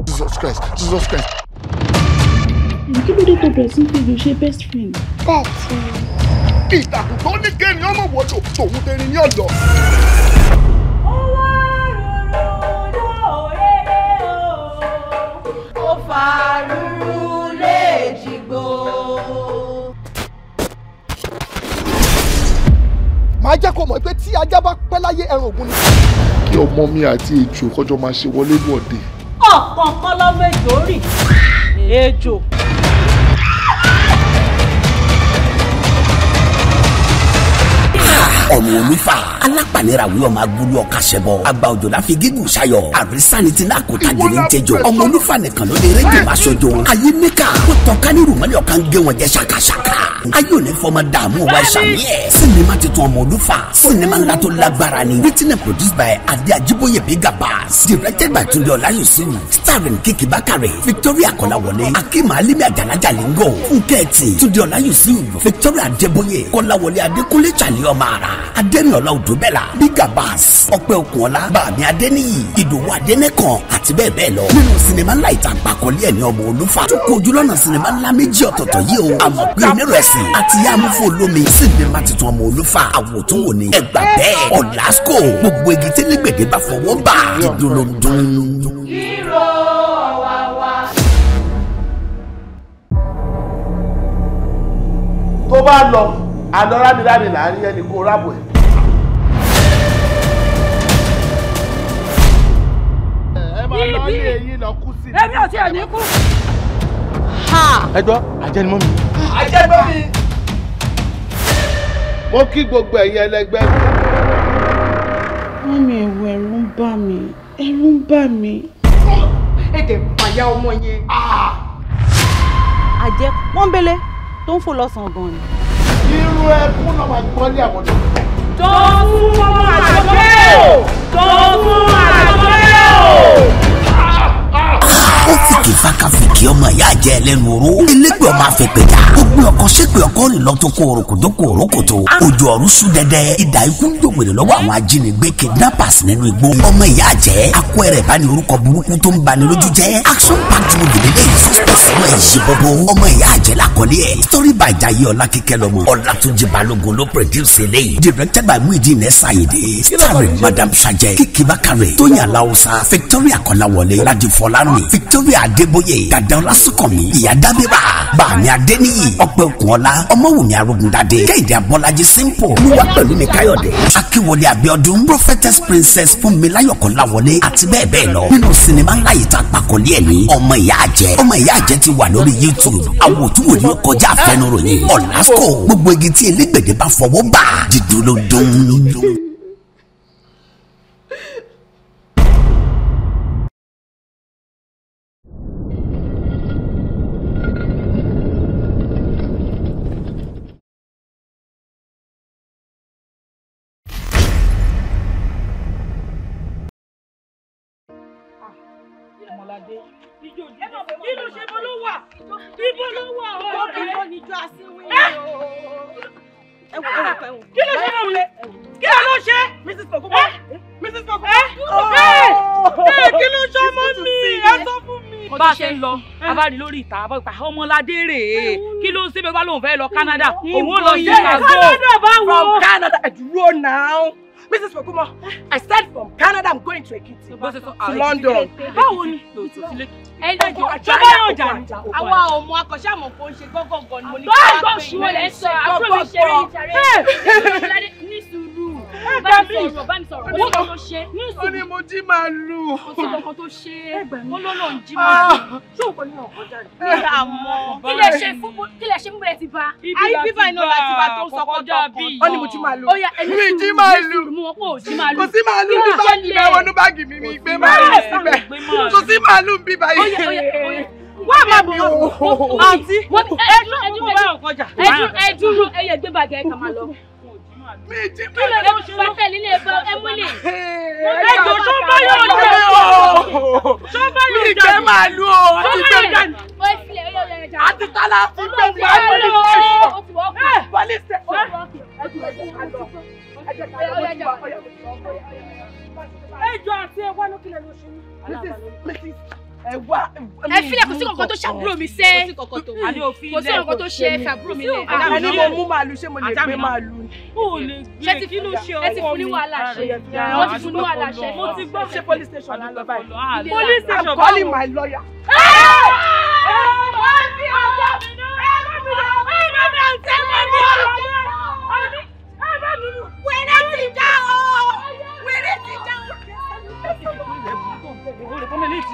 Jesus Christ, Jesus Christ. Kí ló dé tó bẹ̀rẹ̀ sí fi ṣe best friend? Best friend. Ìtàkùn tó ní kéènì ọmọ wọ́dọ̀ tòun tẹrin ní ọ̀dọ̀. Owó rúru lóore o, ó fa rúru léjìgbò. Màá jẹ́ kó mọ̀ pé tí ajá bá pẹ́ láyé ẹran ògùn ni. Kí ọmọ mi àti ejò kọjọ máa ṣe wọlé wọ̀de. Ọ̀kọ̀ọ̀kan lọ́mọ ejò rì ejò. Ọmọ olúfà alápànira wí ọmọ agbúlú ọkà ṣẹbọ àgbà òjò láfi gígùn ṣayọ àrísàní tí náà kò tagìrì ń tẹjọ ọmọ olúfà nìkan ló lè rédíò máa ṣojo ayé níkà kó tọ́ka ní rùmọ́lẹ̀ ọ̀kan gé wọn jẹ ṣàkàṣàkà ayé òní fọmọ dààmú wa ṣàmì ẹ̀. Sinimá titun ọmọ olúfà sinimá ńlá tó lágbára ni written and produced by Adé Ajíbóyè Big Abbas, directed by Túndé Ọlá Yusuf, starring Kiki Bakare, Victoria Kọ́láwọlé, Akeem Alimi Ajala Jalingo, Fúnkẹ́ Ẹtì, Túndé Ọlá Yusuf, Victoria Adébóyè, Kọ́láwọlé Adékúnlé Chali ọmọ àrà, Adẹ́rìnọlá Odùbẹ́là, Big Abbas, Ọpẹ́ Okunola, Bàmí Adéníyì, Ìdòwú Adénẹ́kàn àti bẹ́ẹ̀ bẹ́ẹ̀ lọ. Nínú sinimá ńlá ìta àgbàkọ́lé ẹ̀ ní ọmọ olúfà tó kó ojúlọ́nà sinimá ńlá méjì ọ̀tọ̀ọ̀tọ̀ yìí o. Àmọ̀ pé onírẹ̀sì àti yàmúfò olómi sinimá titun ọmọ olúfà àwòtúnwò ni ẹgbà bẹ́ẹ̀ ọ̀làsíkò gbogbo igi tí lẹ́gbẹ̀dẹ́ bá fọwọ́ bà dídùn ló ń dún. Hero ọ̀wàwà. Tó bá lọ àlọ́ rámìrámì láàrin ẹni kó rábò ẹ̀. Ẹ máa lọ ilé yín lọ kú sí. Èmi ò tiẹ̀ ní kú. Ẹ gbọ́, àjẹnimọ́ mi. Àjẹnimọ́ mi. Mo kí gbogbo ẹ̀yin ẹlẹgbẹ́ mi. Mọ́mí ẹ̀wọ̀ ẹ̀rù ń bà mí, ẹ̀rù ń bà mí. Èdè pàyà ọmọ yẹn. Àjẹ́ pọ́nbélé tó ń fò lọ́sàn-án gan ni. Irú ẹkún náà máa gbọ́ ní àwọn ọdún. Tó fún àjọpẹ́ o! Tó fún àjọpẹ́ o! Ó fìkì fákàfìkì ọmọ ìyá jẹ ẹlẹ́nu oró elégbè ọmọ afẹ́pẹ́jà ó gbé ọkọ ṣépè ọkọ rìn lọ tó kó orokoto kó orokoto òjò ọ̀run sún dẹ́dẹ́ ìdá ikú ń dòwèrè lọ́wọ́ àwọn ajínigbé kidnappers nínú igbó ọmọ ìyá jẹ akọ ẹrẹ bá ní orúkọ burúkú tó ń bani lójú jẹ action packed movie lélẹ́yìí suspense náà ẹ̀ ṣe bọ́bọ́ ọmọ ìyá jẹ lakọ́lé ẹ̀ story by Jaiye Ọlákíkẹ́ lọ́mọ Ọlátúnjí Balógun ló produce eléyìí directed by Muideen Ẹ̀sáyédè starring Madam Sajẹ Kiki Bakare Tóyìn Aláwùsá Victoria Kọ́láwọlé Ladi Fọlárìn Victoria Adébóyè Dàdá Ọlásùnkànmí Ìyá Dábìrà Bàmí Adéníyì Ọpẹ́ Òkùnọlá Ọmọwùmí Arógundadé Kẹ́hìndé Abọ́lájí Simple Olúwa Pẹ̀lúmi Káyọ̀dé Akínwọlé Abíọ́dún Prophetess Princess Fúnmiláyọ̀ Kọ́láwọlé àti bẹ́ẹ̀ bẹ́ẹ̀ lọ nínú sinimá ńlá yìí tá a pàkọ́lé ẹ̀ ní ọmọ ìyá àjẹ́ ọmọ ìyá àjẹ́ ti wà lórí YouTube àwòtúwò ni ó kọjá àfẹnuròyìn ọ̀làsíkò gbogbo igi tí elégbèdé bá fọwọ́ bà dídùn ló dún. Kí ló ṣe ibo ló wà? Ibo ló wà ọ̀rẹ́? Kí ló ṣe mọ̀ mi? Kí ló ṣe? Mrs. Kokumo. Mrs. Kokumo. Kí ló ṣe ọmọ mi? Ẹ sọ fún mi. Bá a ṣe ń lọ, a bá rí lórí ìta, a bá pa Ọmọládé rèé. Kí ló ń ṣe bẹ́ẹ̀ bá lóun fẹ́ lọ Canada? Òun ó lọ Chicago. Canada báwo? From Canada, ẹ dúró now. Mrs. Kokumo, I said from Canada, I'm going to Ekiti, to London. Báwo ni? Ṣé báyọ̀ jà ní? Àwa ò mọ akọ̀ṣẹ́ àmọ̀ kò ń ṣe gọ́gọ́gọ́ ni mo ní kí wọ́n pè é. Àbúrò mi ṣeré ní jàre. Ní sùúrù. Bá mi sọ̀rọ̀, bá mi sọ̀rọ̀. Ó ní kò tó ṣe. Ní Ó ní mo jí màálù. Kò sí kankan tó ṣe. Ó ló lòun jí màálù. Ṣé òun kò ní ọkọ jáde? Àmọ́. Kí lẹ ṣe fún kí lẹ ṣe fún bẹ́ẹ̀ ti bá? Ayé bíbá iná láti bá tó ń sọ kọ́tọ̀. Ó ní mo jí màálù. Ó yá ẹni Mi jí sùúrù, màálù. ní sùúrù, mú wọn kó ò jí màálù. Kò sí màálù ní báàgì mi, àwọn báàgì mi mi gbé màálù síbẹ̀. Kò sí màálù ń bí báyìí. Wá máa bọ̀ àǹtí. Ẹ dúró, ẹ dúró, ẹ yẹ gbé bàgẹ́ ẹ kà máa lọ. Mi jí Kí ló dé bàtẹ́ lílé ẹ múlẹ̀. Ẹ jọ ṣó báyọ̀ jà Ṣó báyọ̀ Mi jà gbé màálù o. Ṣó Àti báyọ̀ gbé jà ní? Àti tálá ti gbé màálù. Police station. Police station. Ejò àti ẹwà ló kílẹ̀ ló ṣe mí. Ẹ filẹ̀, kò sí kankan tó ṣàbúrò mi ṣe. Kò sí kankan tó ṣe fàbúrò mi lẹ̀. Ẹni mo mú màálù, ṣé mo lè gbé màálù? O lè gbé, kí ló ṣe ọkọ mi? Ẹ ti fún ní wàhálà ṣe. Wọ́n ti fún ní wàhálà ṣe. Mo ti gbọ́. Ṣé police station la lọ báyìí? Police station. I'm calling my lawyer.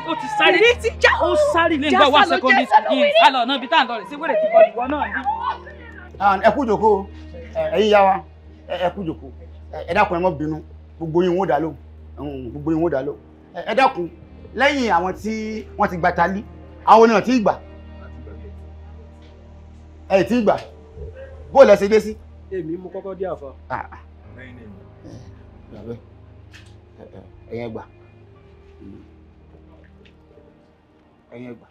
Ó ti sáré, ó sáré ilé ìgbà wá secondary school sálọ náà bí tá à ń lọ rẹ̀ sí wẹ́rẹ̀ tí kọ́ ìwọ náà bí. Ẹ kú jòkó, ẹ̀yin yá wa, ẹ kú jòkó, ẹ dákun, ẹ má bínú, gbogbo yín wọ́n dà lóhùn, gbogbo yín wọ́n dà lóhùn. Ẹ dákun, lẹ́yìn àwọn tí wọ́n ti gba talí, àwọn oníyàn tí gbà, ẹ tí gbà, bó lẹ ṣe dé sí. Èmi mo kọ́kọ́ dé àfa. Ẹ̀yin gbà, ẹ̀yin gbà,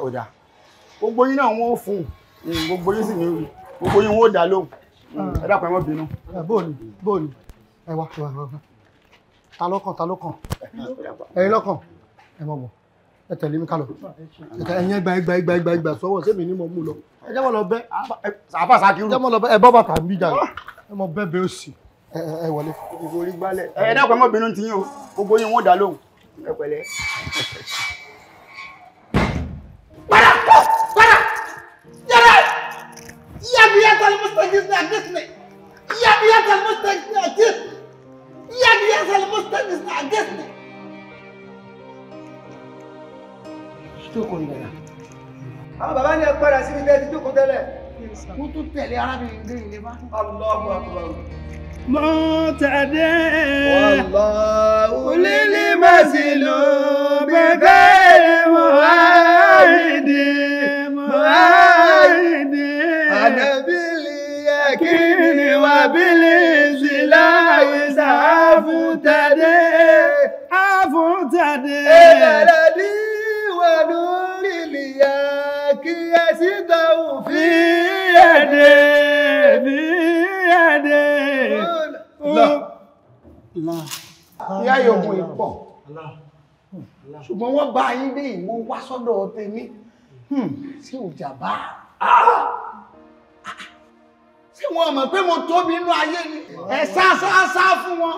ó dáa, gbogbo yín náà wọ́n fún un, gbogbo yín sì ní gbogbo yín wọ́n dá lóhùn. Ẹ dákun, ẹ má bínú. Bóòlù bóòlù, ẹ wá ẹ wá ẹ wá, ta lọ́kàn, ta lọ́kàn, ẹ̀yin lọ́kàn, ẹ mọ̀ bọ̀, ẹ tẹ̀lé mi kálọ̀, ẹ̀yin ẹgbà ẹgbà ẹgbà ẹgbà ẹgbà sọ́wọ́ sẹ́mi ní mo mú lọ, ẹ jẹ́ mọ́ lọ bẹ́ sàáfà Sakiru, ẹ jẹ́ mọ́ lọ bẹ́ ẹ bọ́ bàtà ń bí jà, ẹ mọ bẹ́ẹ̀ bẹ́ẹ̀ òsì, ẹ wọlé. Orí gbálẹ̀. Ẹ dákun, ẹ má bínú ti yín o, gbogbo yín wọ́n dá lóhùn, ẹ pẹ̀lẹ́. Padà padà yàrá yàgìyàtà mustaqim àgẹ́sìnì yàgìyàtà mustaqim àgẹ́sìnì yàgìyàtà mustaqim àgẹ́sìnì. Jókòó ní dada. Àwọn bàbá ní ẹ padà síbi tẹ́ ti jókòó tẹ́lẹ̀. Wọ́n tún tẹ̀lé arábìnrin dé ilé bá. Allahu akbar. Mọ̀tàdé. Wallahu lílí màsílù bẹ́ẹ̀ mọ̀háìdì mọ̀háìdì. Ànàbílì ẹ̀kíni wà bílí síláyé sàfùtàdé àfùtàdé. Ẹ̀rẹ̀dí wà lórí ìyá kí ẹ sì dáhùn fi ẹ̀dẹ̀ fi ẹ̀dẹ̀. Ìyá yòókù ìpọ̀, ṣùgbọ́n wọ́n bá yín dé ìwọ̀n wá sọ́dọ̀ tèmi sí òjà bá. Ṣé wọn mọ̀ pé mo tóbi inú ayé ni? Ẹ sá sá sá fún wọn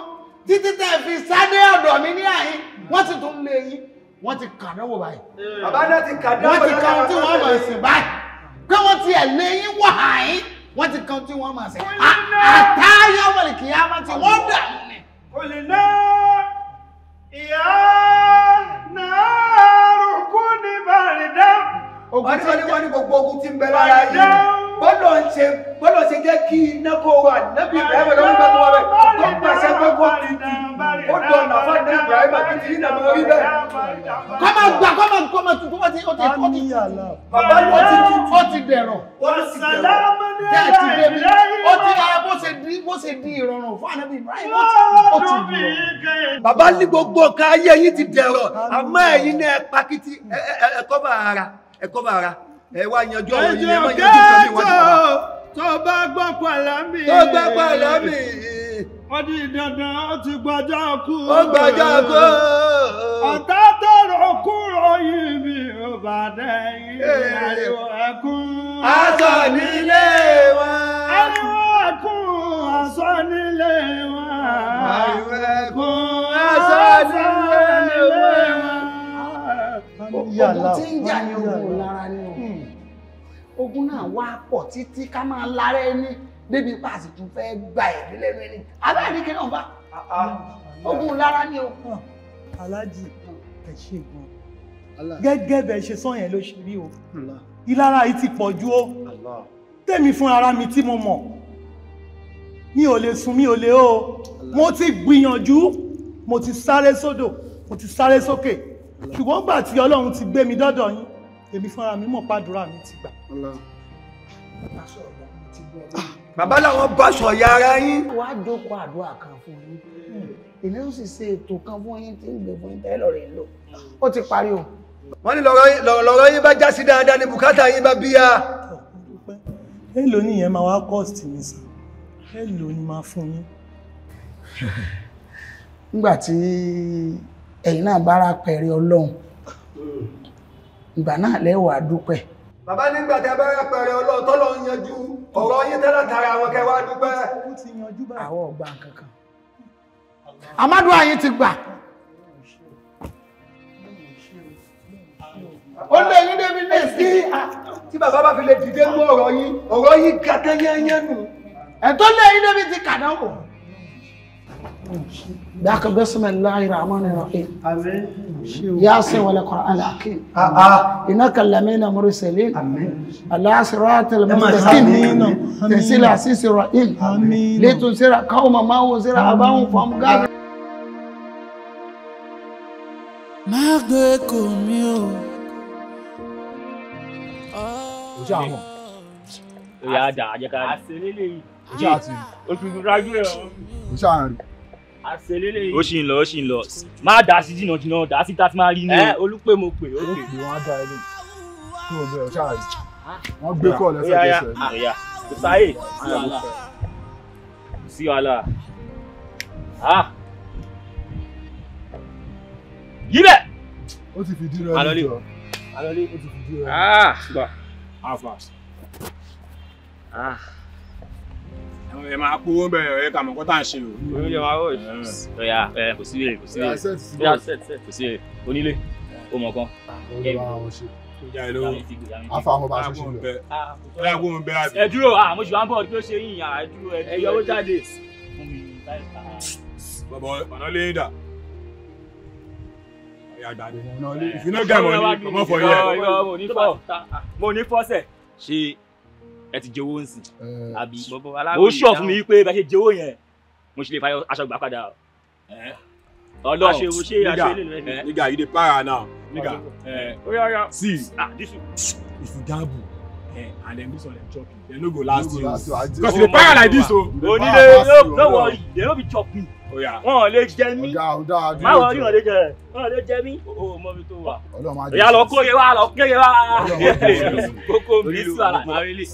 títí tẹ́ fi sáré ọ̀dọ̀ mi ní àyín, wọ́n sì tún lé yín, wọ́n ti kàdánwò báyìí. Bàbá náà ti kàdánwò, wọ́n ti kan tí wọ́n mọ̀ sí báyìí, pé wọ́n ti ẹ̀ lé yín wọ̀ àyín, wọ́n ti kan tí wọ́n mọ̀ sí. Àtàyọ̀ wọ̀lì kìí á máa ti wọ́n dààmú ni. Olè náà ìyá náà rúkú ní bàrídá. Wọ́n ní wọ́n ní gbogbo ogun tí ń bẹ lára yìí. Bọ́lọ̀ ṣe jẹ́ kí iná kó wà nábì Ibrahim lọ́wọ́ nígbà tó wà bẹ́ẹ̀. Tó pàṣẹ pé kó tutù. Ó dọ̀nà fún ànábì Ibrahim kí ti yín nàmọ́ rí bẹ́ẹ̀. Kọ́ máa gbà, kọ́ máa kọ́ máa tutù, ó ti Bàbá ló ti tutù. Ó ti dẹ̀rọ̀. Ó ti dẹ̀rọ̀. Tẹ́ ti débi. Ó ti ara bó ṣe di ìrọ̀rùn fún ànábì Ibrahim. Ó ti di ìrọ̀rùn. Bàbá ní gbogbo nǹkan ayé yín ti dẹ̀rọ̀. Àmọ́ ẹ̀yin náà pakítí ẹ̀kọ́ bá ara ẹ̀kọ́ bá ara. Ẹ wá yanjú ọ̀rọ̀ yìí, ẹ má yanjú nǹkan mi wájú bàbá. Tó bá gbọ́ pàlámì. Tó gbọ́ pàlámì. Ó di dandan, ó ti gbọ́jọ́ kú. Ó gbọ́jọ́ kú. Ọ̀tá tọrọ kúrò yìí mi ò bá dẹ́yìn. Ariwo ẹkún. Aṣọ nílé wọn. Ariwo ẹkún aṣọ nílé wọn. Ariwo ẹkún aṣọ nílé wọn. Ogun tí ń jà ní ogun lára ni o. Ogun náà wá pọ̀ títí ká máa lára ẹni débi pàṣẹ tún fẹ́ gba ẹ̀mí lẹ́nu ẹni. Abẹ́rẹ́ kí náà bá ogun lára ni o. Aláàjì, ẹ ṣe gan, gẹ́gẹ́ bẹ́ẹ̀ ṣe sọ yẹn ló ṣe rí o. Ìlara yìí ti pọ̀ ju o. Tèmi fún ara mi tí mo mọ̀, mi ò lè sùn, mi ò lè o. Mo ti gbìyànjú, mo ti sáré sódò, mo ti sáré sókè, ṣùgbọ́n gbà tí Ọlọ́run ti gbé mi dọ́dọ̀ yín, èmi fúnra mi mọ̀ pàdúrà mi ti gbà. Bàbá làwọn bá aṣọ ìyá ara yín. Wàá jókòó àdúrà kan fún yín, èmi ó sì ṣe ètò kan fún yín tí ń gbé fún yín tẹ́lọ̀ rẹ̀ lò. Ó ti parí o. Wọ́n ní lọ́rọ̀ yín bá já sí dáadáa ní bùkátà yín bá bíyà. Èló nìyẹn máa wá cost mi sàn? Èló ni máa fún yín? Nígbà tí ẹ̀yin náà bára pẹ̀rẹ̀ Ọlọ́run, ìgbà náà lẹ́wàá dúpẹ́. Bàbá nígbà tí a bá rà pẹ̀rẹ̀ Ọlọ́run tọ́lọ́ ń yanjú ọ̀rọ̀ yín tẹ́lá tara àwọn kẹwàá dúpẹ́. Àwọn ọ̀gbà kankan. Amadu ayin ti gbà. Ó lé yín débi ní sí. Tí bàbá bá fi lè dìde mú ọ̀rọ̀ yín gàtẹ́ yẹ́nyẹ́ nù. Ẹ̀tọ́ lé yín débi ti kàdánwò. Bákan bismillahir rahmanir rahim. Yasin wal Qur'anil hakim. Innaka lamina mursalin. Ala siratil mustaqim. Tanzil azizir rahim. Litunzira qauman ma unzira abahum fahum ghafilun. Má gbé kò mí o. O ṣe àmọ̀. Ó yà á dà á jẹ́ ká. Àṣelélẹ̀ yìí. O ṣe àti. O fi rájú ẹ̀ ọ́. O ṣe àárín. Àṣelélẹ̀ yìí. Ó ṣì ń lọ, ó ṣì ń lọ. Má dà sí jìnnà jìnnà, dà sí tá a ti máa rí ní. Ẹ Olúpè mo pè, ó pè. Ó pè wọ́n á dá ilé. Kó o bẹ̀ ọ̀ ṣáà rí. Wọ́n gbé kọ́ lẹ́sẹ̀kẹsẹ̀. Ó yá, kò sáyè. Kò sí wàhálà. Yíbẹ̀. Ó ti fìdí rẹ̀ ní jọ. Alọ́lé. Ó ti fìdí rẹ̀. Gbà. Alfa. Ẹ máa kó owó bẹ̀rẹ̀ ẹ kà mọ̀ kó tá à ń ṣe o. Onílé wa ó yà ẹ kò sí èrè kò sí èrè. Kò sí èrè onílé ó mọ̀ kan. Afa àwọn bá a ṣe ṣe lọ. Ẹ dúró mo ṣì wá ń bọ̀ kí ló ṣe yín ẹ dúró ẹ yọ owó jáde. Bọ̀bọ̀ ọ̀nà lè dà. If you no get money, comot for here. Mo ní fọ́sẹ̀. Ṣé ẹ ti jẹ owó nsìn? Àbí ó sọ fún mi pé bá ṣe jẹ owó yẹn, mo ṣe lè fa aṣọ gbà padà. Ọlọ́run nigga, nigga, you dey para now. Nigga, see, if you gamble and then this one dem chop you, dem no go last you. Because you dey para like this o. Onílé, no worry, they no be chop me. Wọn ò lè jẹ mí. Má wọ orí wọn lè jẹ, wọn ò lè jẹ mí. O mọ ibi tó wà. Ìyá lọ kóye wá, lọ kóye wá. Kókó mi ló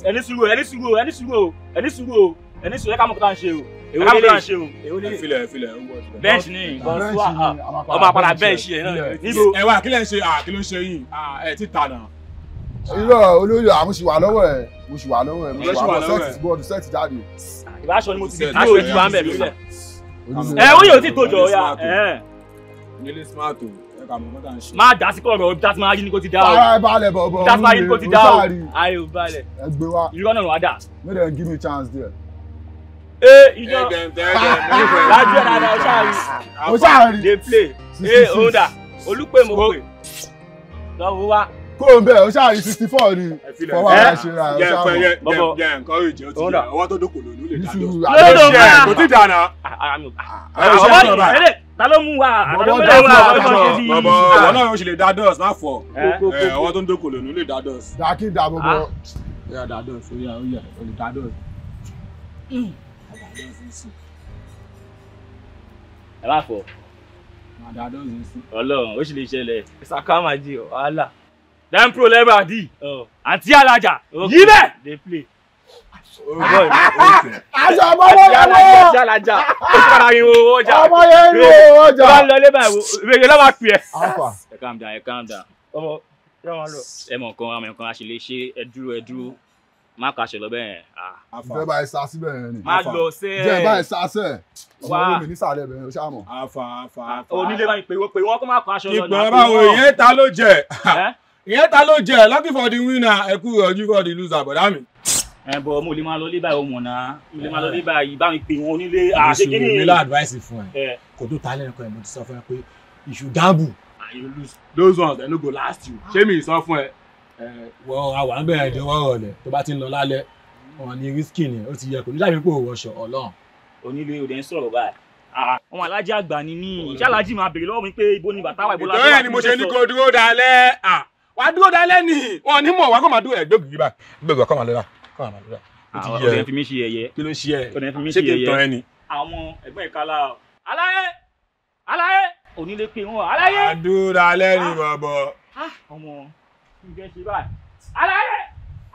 ẹni sùúrù, ẹni sùúrù, ẹni sùúrù, ẹni sùúrù, ẹni sùúrù, ẹ ká mọ̀ kó tá à ń ṣe o. Èwo lè ṣe o. Filẹ̀ filẹ̀. Bẹ́ǹṣì ni ọmọ àpàdà bẹ́ǹṣì ẹ̀ náà. Ẹ wá kí lẹ̀ ń ṣe kí ló ń ṣe yìí ẹ ti tà náà. Irọ́ olóyè àwọn ṣì wà lọ́wọ́ ẹ̀ mo ṣì wà lọ́wọ́ ẹ̀ mo ṣì wà lọ́wọ́ sẹ́ẹ̀tì bọ́ọ̀dù sẹ́ẹ̀tì jáde. Ìbáṣọ ni mo ti fi dúró ojú wa ń bẹ̀ lórílẹ̀. Ẹ ó yóò ti tó jọ ya. Nílé smart o, ẹ kà mọ̀ kó tá à ń ṣe. Má dá sí kọ̀ọ̀rọ̀ ibi tá a ti máa rí ni kò ti dá o. Ara ẹ balẹ̀ bọ̀bọ̀ Ibi tá a ti máa rí ni kò ti dá o. Ayé ò balẹ̀. Ẹ gbé wa. Irọ́ náà wà dà. Make dem give me chance there. Ee ijó lájú ẹ̀ dáadáa o ṣáà rí. O ṣáà rí. Dey play. Ee òun dà Olúpè mo pè. Lọ́wọ́ wá. Kó o bẹ̀ o ṣáà rí 64 ni. Fọwọ́ ara ṣe ra ẹ̀ o ṣáà mọ̀. Jẹ́ encourage ó ti yẹ ọwọ́ tó dókòlò ló lè dájọ́. Lọ́dọ̀ Kò tí dáná. Ta ló mú wa? Bọ̀bọ̀ ọwọ́ náà yóò ṣe lè dá dọ́ọ̀sì má fọ̀. Ọwọ́ tó ń dókòlò ló lè dá dọ́ọ̀sì. Dàkí dà bọ̀bọ̀. Ó yá dá dọ́ọ̀sì ó yá ó yá ó lè dá dọ́ọ̀sì. Ẹ má fọ̀. Ọlọ́run ó sì lè ṣẹlẹ̀. Sàkámàjì wàhálà. Dem pro lẹ́bàá di. Àǹtí alájà yí bẹ́ẹ̀. Dey play. Aṣọ ọmọ yẹn wọ. Àǹtí alájà ó sì padà rin owó ọjà. Ọmọ yẹn ń wo ọjà. Ó bá lọ lébà ìwò ìwé lọ́wọ́ pè é. Alfa. Ẹ calm down, ẹ calm down. Ẹ mọ̀ nǹkan, àmọ̀ nǹkan a sì lè ṣe ẹ dúró ẹ dúró. Má kàṣẹ lọ bẹ́ẹ̀. Ìfẹ́ bá ẹ sá síbẹ̀ yẹn ni. Má lọ sẹ́. Jẹ́ bá ẹ sá sẹ́. Ọmọ olómi nísàlẹ̀ bẹ̀rẹ̀ o ṣáà mọ̀. Alfa alfa alfa. Onílé bá mi pè wọ́n kó má kọ aṣọ lọ. Ìgbọ̀n báwo ìyẹn ta ló jẹ? Ìyẹn ta ló jẹ? Lucky for the winner, ẹ kú ìrọ̀jú for the loser, bọ̀dá mi. Ẹ bọ̀ mo lè máa lọ lé báyìí ọmọ náà mo lè máa lọ lé báyìí bá mi pè wọ́n onílé àṣekínní. Mi lá advice fún ẹ. Kò tó ta lẹ́nu kan ẹ̀ mo ti sọ fún ẹ pé you should gamble and you lose. Those ones they no go last you. Ṣé mi sọ fún ẹ? Wọ́n àwa ń bẹ̀rẹ̀ ìdánwò ọ̀rọ̀lẹ̀ tó bá ti ń lọ lálẹ́ wọn ní risky ni ó ti yẹ kò ní láti pò wọṣọ Ọlọ́run. Onílé òde ń sọ̀rọ̀ báyìí. Ọmọ alájà àgbà ni mí ìṣe alájì máa béèrè lọ́wọ́ mi pé ibo ni bàtà wà ibo la. Ìtọ́jú ẹ̀ ni mo ṣe ní kó dúró dalẹ̀ wà á dúró dalẹ̀ ni wọn ní mọ̀ wá kó máa dúró ẹ̀ gbógi báyìí gbógi kọ́ máa lọ́la kọ́ máa lọ́la. Ọ̀dẹ̀ fi mí ṣe yẹ̀yẹ́. Kí ló ń ṣe ẹ? Ṣé kí n tán ẹ ni? Àwọn ẹgbẹ́ ìkálá o. Aláyé! Aláyé! Onílé pé wọn aláyé! Wà á dúró dalẹ̀ ni bọ̀bọ̀. Ọmọ ìgbẹ́ ṣe báyìí. Aláyé!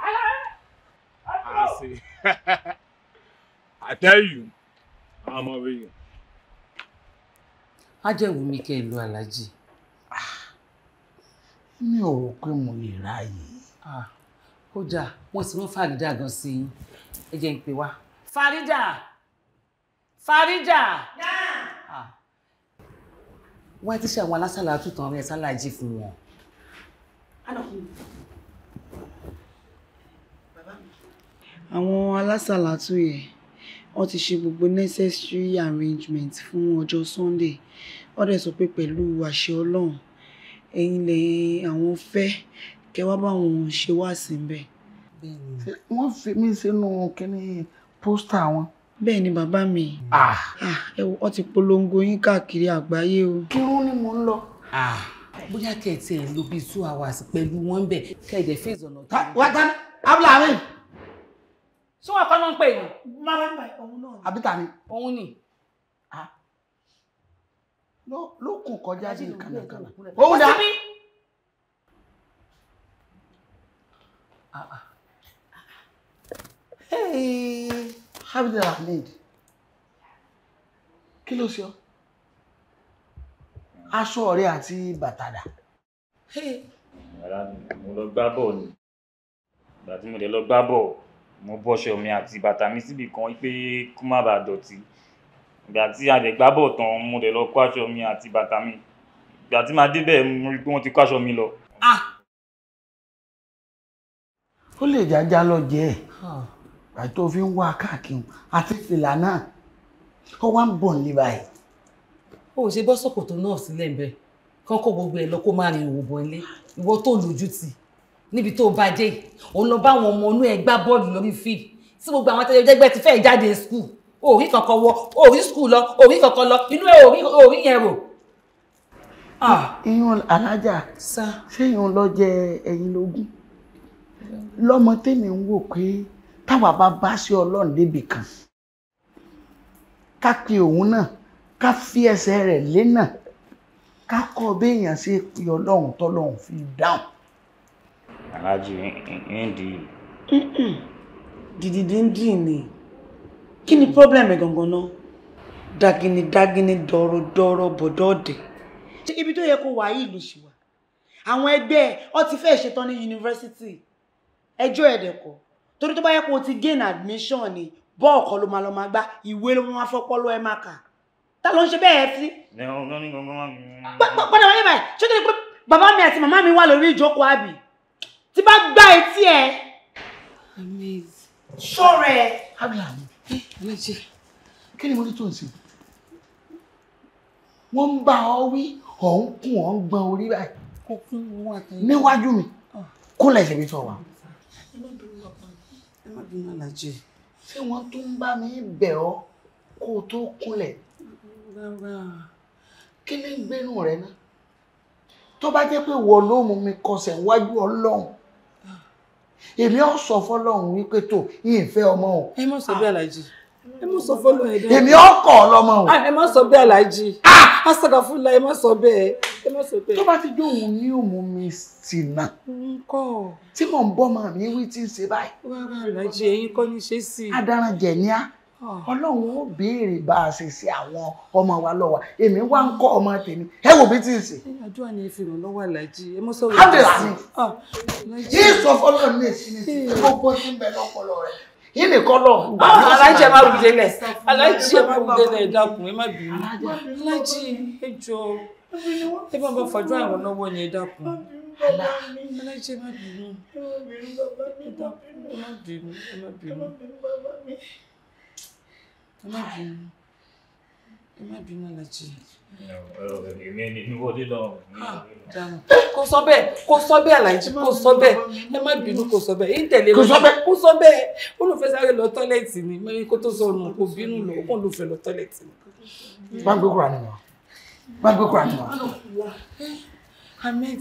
Aláyé! I see. I tell you, I'm over here. Á jẹ́ wù mí kẹ́ ẹ lọ Aláàjì. Mi ò rò pé mo lè ráàyè. Kódà wọ́n ti rán Fàrídà gan sí yín. Ẹ jẹ́ n pè wá. Fàrídà! Fàrídà! Wá ti ṣe àwọn alásàlátù tán rẹ sálàjì fún wọn. Àwọn alásàlátù yẹn wọ́n ti ṣe gbogbo necessary arrangement fún ọjọ́ Sunday. Wọ́n dẹ̀ sọ pé pẹ̀lú àṣẹ Ọlọ́run ẹ̀yin lè àwọn fẹ́ kẹ́ wá bá wọn ṣe wá sí bẹ́ẹ̀. Wọ́n fi mí sínú kínní pósítà wọn. Bẹ́ẹ̀ ni bàbá mi. Ẹ wo, wọ́n ti polongo yín káàkiri àgbáyé o. Kírun ni mò ń lọ. Bóyá kẹ̀tì ẹ̀ lò bíi 2 hours pẹ̀lú wọn bẹ̀ kẹ̀dẹ̀ fèsì ọ̀nà tó. Wá tán Abdulhamid. Ṣé wọn kọ́ ló ń pè ní? Òun náà ni. Àbí ta ni? Òun ni. Ló kùn kọjá sí kànákànná. Òun dà. Abdulhamid, kí ló ṣe ọ́? Aṣọ rẹ àti bàtà dà. Rárá, mo lọ gbá bọ́ọ̀ ni. Ìgbà tí mo dẹ̀ lọ gbá bọ́ọ̀, mo bọ́ṣọ mi àti bàtà mi síbì kan pé kó má bàa dọ̀tí. Ìgbà tí a dẹ̀ gbá bọ́ọ̀ tán, mo dẹ̀ lọ kó aṣọ mi àti bàtà mi. Ìgbà tí màá débẹ̀, mo rí pé wọ́n ti kó aṣọ mi lọ. Ó lè jájá lọ jẹ́ ẹ̀. Àti tó fi ń wá káàkiri àti fìlà náà, ó wá ń bọ̀ ní báyìí. Ó ṣe bọ́ ṣòkòtò náà sílẹ̀ ń bẹ̀ kán kó gbogbo ẹ̀ lọ kó má rin òwò bọ̀ ilé. Ìwọ tó lójú tì níbi tó bá dé, òun lọ bá àwọn ọmọ inú ẹ gbá bọ́ọ̀lù lórí fíìdì tí gbogbo àwọn atẹ́jọ́jẹ́gbẹ́ ti fẹ́ jáde skul. Òrí kankan wọ, òrí skul lọ, òrí kankan lọ, inú ẹ òrí yẹn rò. Iyún alájà, ṣé iyún lọ jẹ ẹyin lógún? Lọ́mọ tèmi ń wò pé táwa bá bá sí Ọlọ́run débì kan, ká pe òun náà, ká fi ẹsẹ̀ rẹ̀ lé náà, ká kọ́ béèyàn ṣe pe Ọlọ́run tọ́lọ́run fi dáhùn. Aláàjì ń di. Dìdìdì ni. Kí ni problem ẹ̀ gangan náà? Dagini dagini dọ̀rọ̀dọ̀rọ̀ bọ̀dọ̀dẹ̀. Ṣé ibi tó yẹ kó wà yìí ló ṣì wà? Àwọn ẹgbẹ́ ẹ̀ ọ ti fẹ́ ṣetán ní yunifásítì. Ẹjọ́ ẹ̀dẹ̀kọ̀. Torí tó bá yẹ kó o ti gain admission ni, bọ́ọ̀ kọ́ ló máa lọ máa gbá, ìwé ló máa fọ́pọ́ ló ẹ máa kà. Ta ló ń ṣe bẹ́ẹ̀ sí? Padà wáyé báyìí, ṣé kí ni pé bàbá mi àti màmá mi wà lórí ìjókòó àbí? Tí bá gbá etí ẹ. Ṣọ́rẹ́ ẹ. Abdulhamid, kí ni mo ní tó ń ṣe? Wọ́n ń bá ọ wí, ọ̀ ń kún ọ̀ ń gbọ́n orí báyìí. Níwájú mi, kúnlẹ̀ ṣe bí sọ wà. Ẹ má bínú Aláàjì. Ṣé wọ́n tún ń bá mi bẹ̀ ọ́ kó o tó kúnlẹ̀? Kí ni ń gbénú rẹ náà? Tó bá jẹ́ pé wọ́n ló mú mi kọsẹ̀ wájú Ọlọ́run, èmi ò sọ fọ́lọ́run wípé tó ìfẹ́ ọmọ o. Ẹ má sọ bẹ́ẹ̀ Aláàjì. Ẹ má sọ fọ́lọ́run ẹ̀dá. Èmi ò kọ̀ ọ́ lọ́mọ o. Ẹ má sọ bẹ́ẹ̀ Aláàjì. Asagafúnla, ẹ má sọ bẹ́ẹ̀. Ẹ má sọ bẹ́ẹ̀. Tó bá ti jóun ní òun mi sì nà. Ńkọ́. Tí mò ń bọ́ màá mi wí tí ń ṣe báyìí. Rárá Aláàjì, ẹ̀yin kọ́ ní ṣe sí. Adarán jẹ̀ ní á. Ọlọ́run ó béèrè bá a ṣe ṣe àwọn ọmọ wa lọ́wọ́. Èmi wá ń kọ́ ọmọ tèmi. Ẹ wò bí tí ń ṣe. Àdúrà ni ẹ fi ràn lọ́wọ́ Aláàjì. Ẹ mọ́ sọ̀rọ̀. Abdulhamid. Yìí sọ fọlọ́run ní èsì ní gbogbo tí ń bẹ lọ́pọlọ rẹ̀. Yìí nìkan lọ. Aláàjì ẹ má wù délẹ̀. Aláàjì ẹ má wù délẹ̀, ẹ dákun, ẹ má bínú. Aláàjì ẹ jọ̀ọ́. Ẹ bá bá fàdúrà ìrànlọ́wọ́ ni ẹ dákun. Aláàjì ẹ má bínú. Ẹ má bínú, ẹ má bínú. Ẹ má bínú. Ẹ má bínú Aláàjì. Èmi wọlé lọ. Kò sọ bẹ́ẹ̀, kò sọ bẹ́ẹ̀ Aláàjì, kò sọ bẹ́ẹ̀. Ẹ má bínú, kò sọ bẹ́ẹ̀. Ń tẹ̀lé lọ. Kò sọ bẹ́ẹ̀. Ó ló fẹ́ sáré lọ tọ́lẹ̀tì ni. Mẹ́rin kó tó sọnù, kò bínú lọ, ó kàn ló fẹ́ lọ tọ́lẹ̀tì ni. Bá ń gbé Kùránì wá. Bá ń gbé Kùránì wá. Ahmed,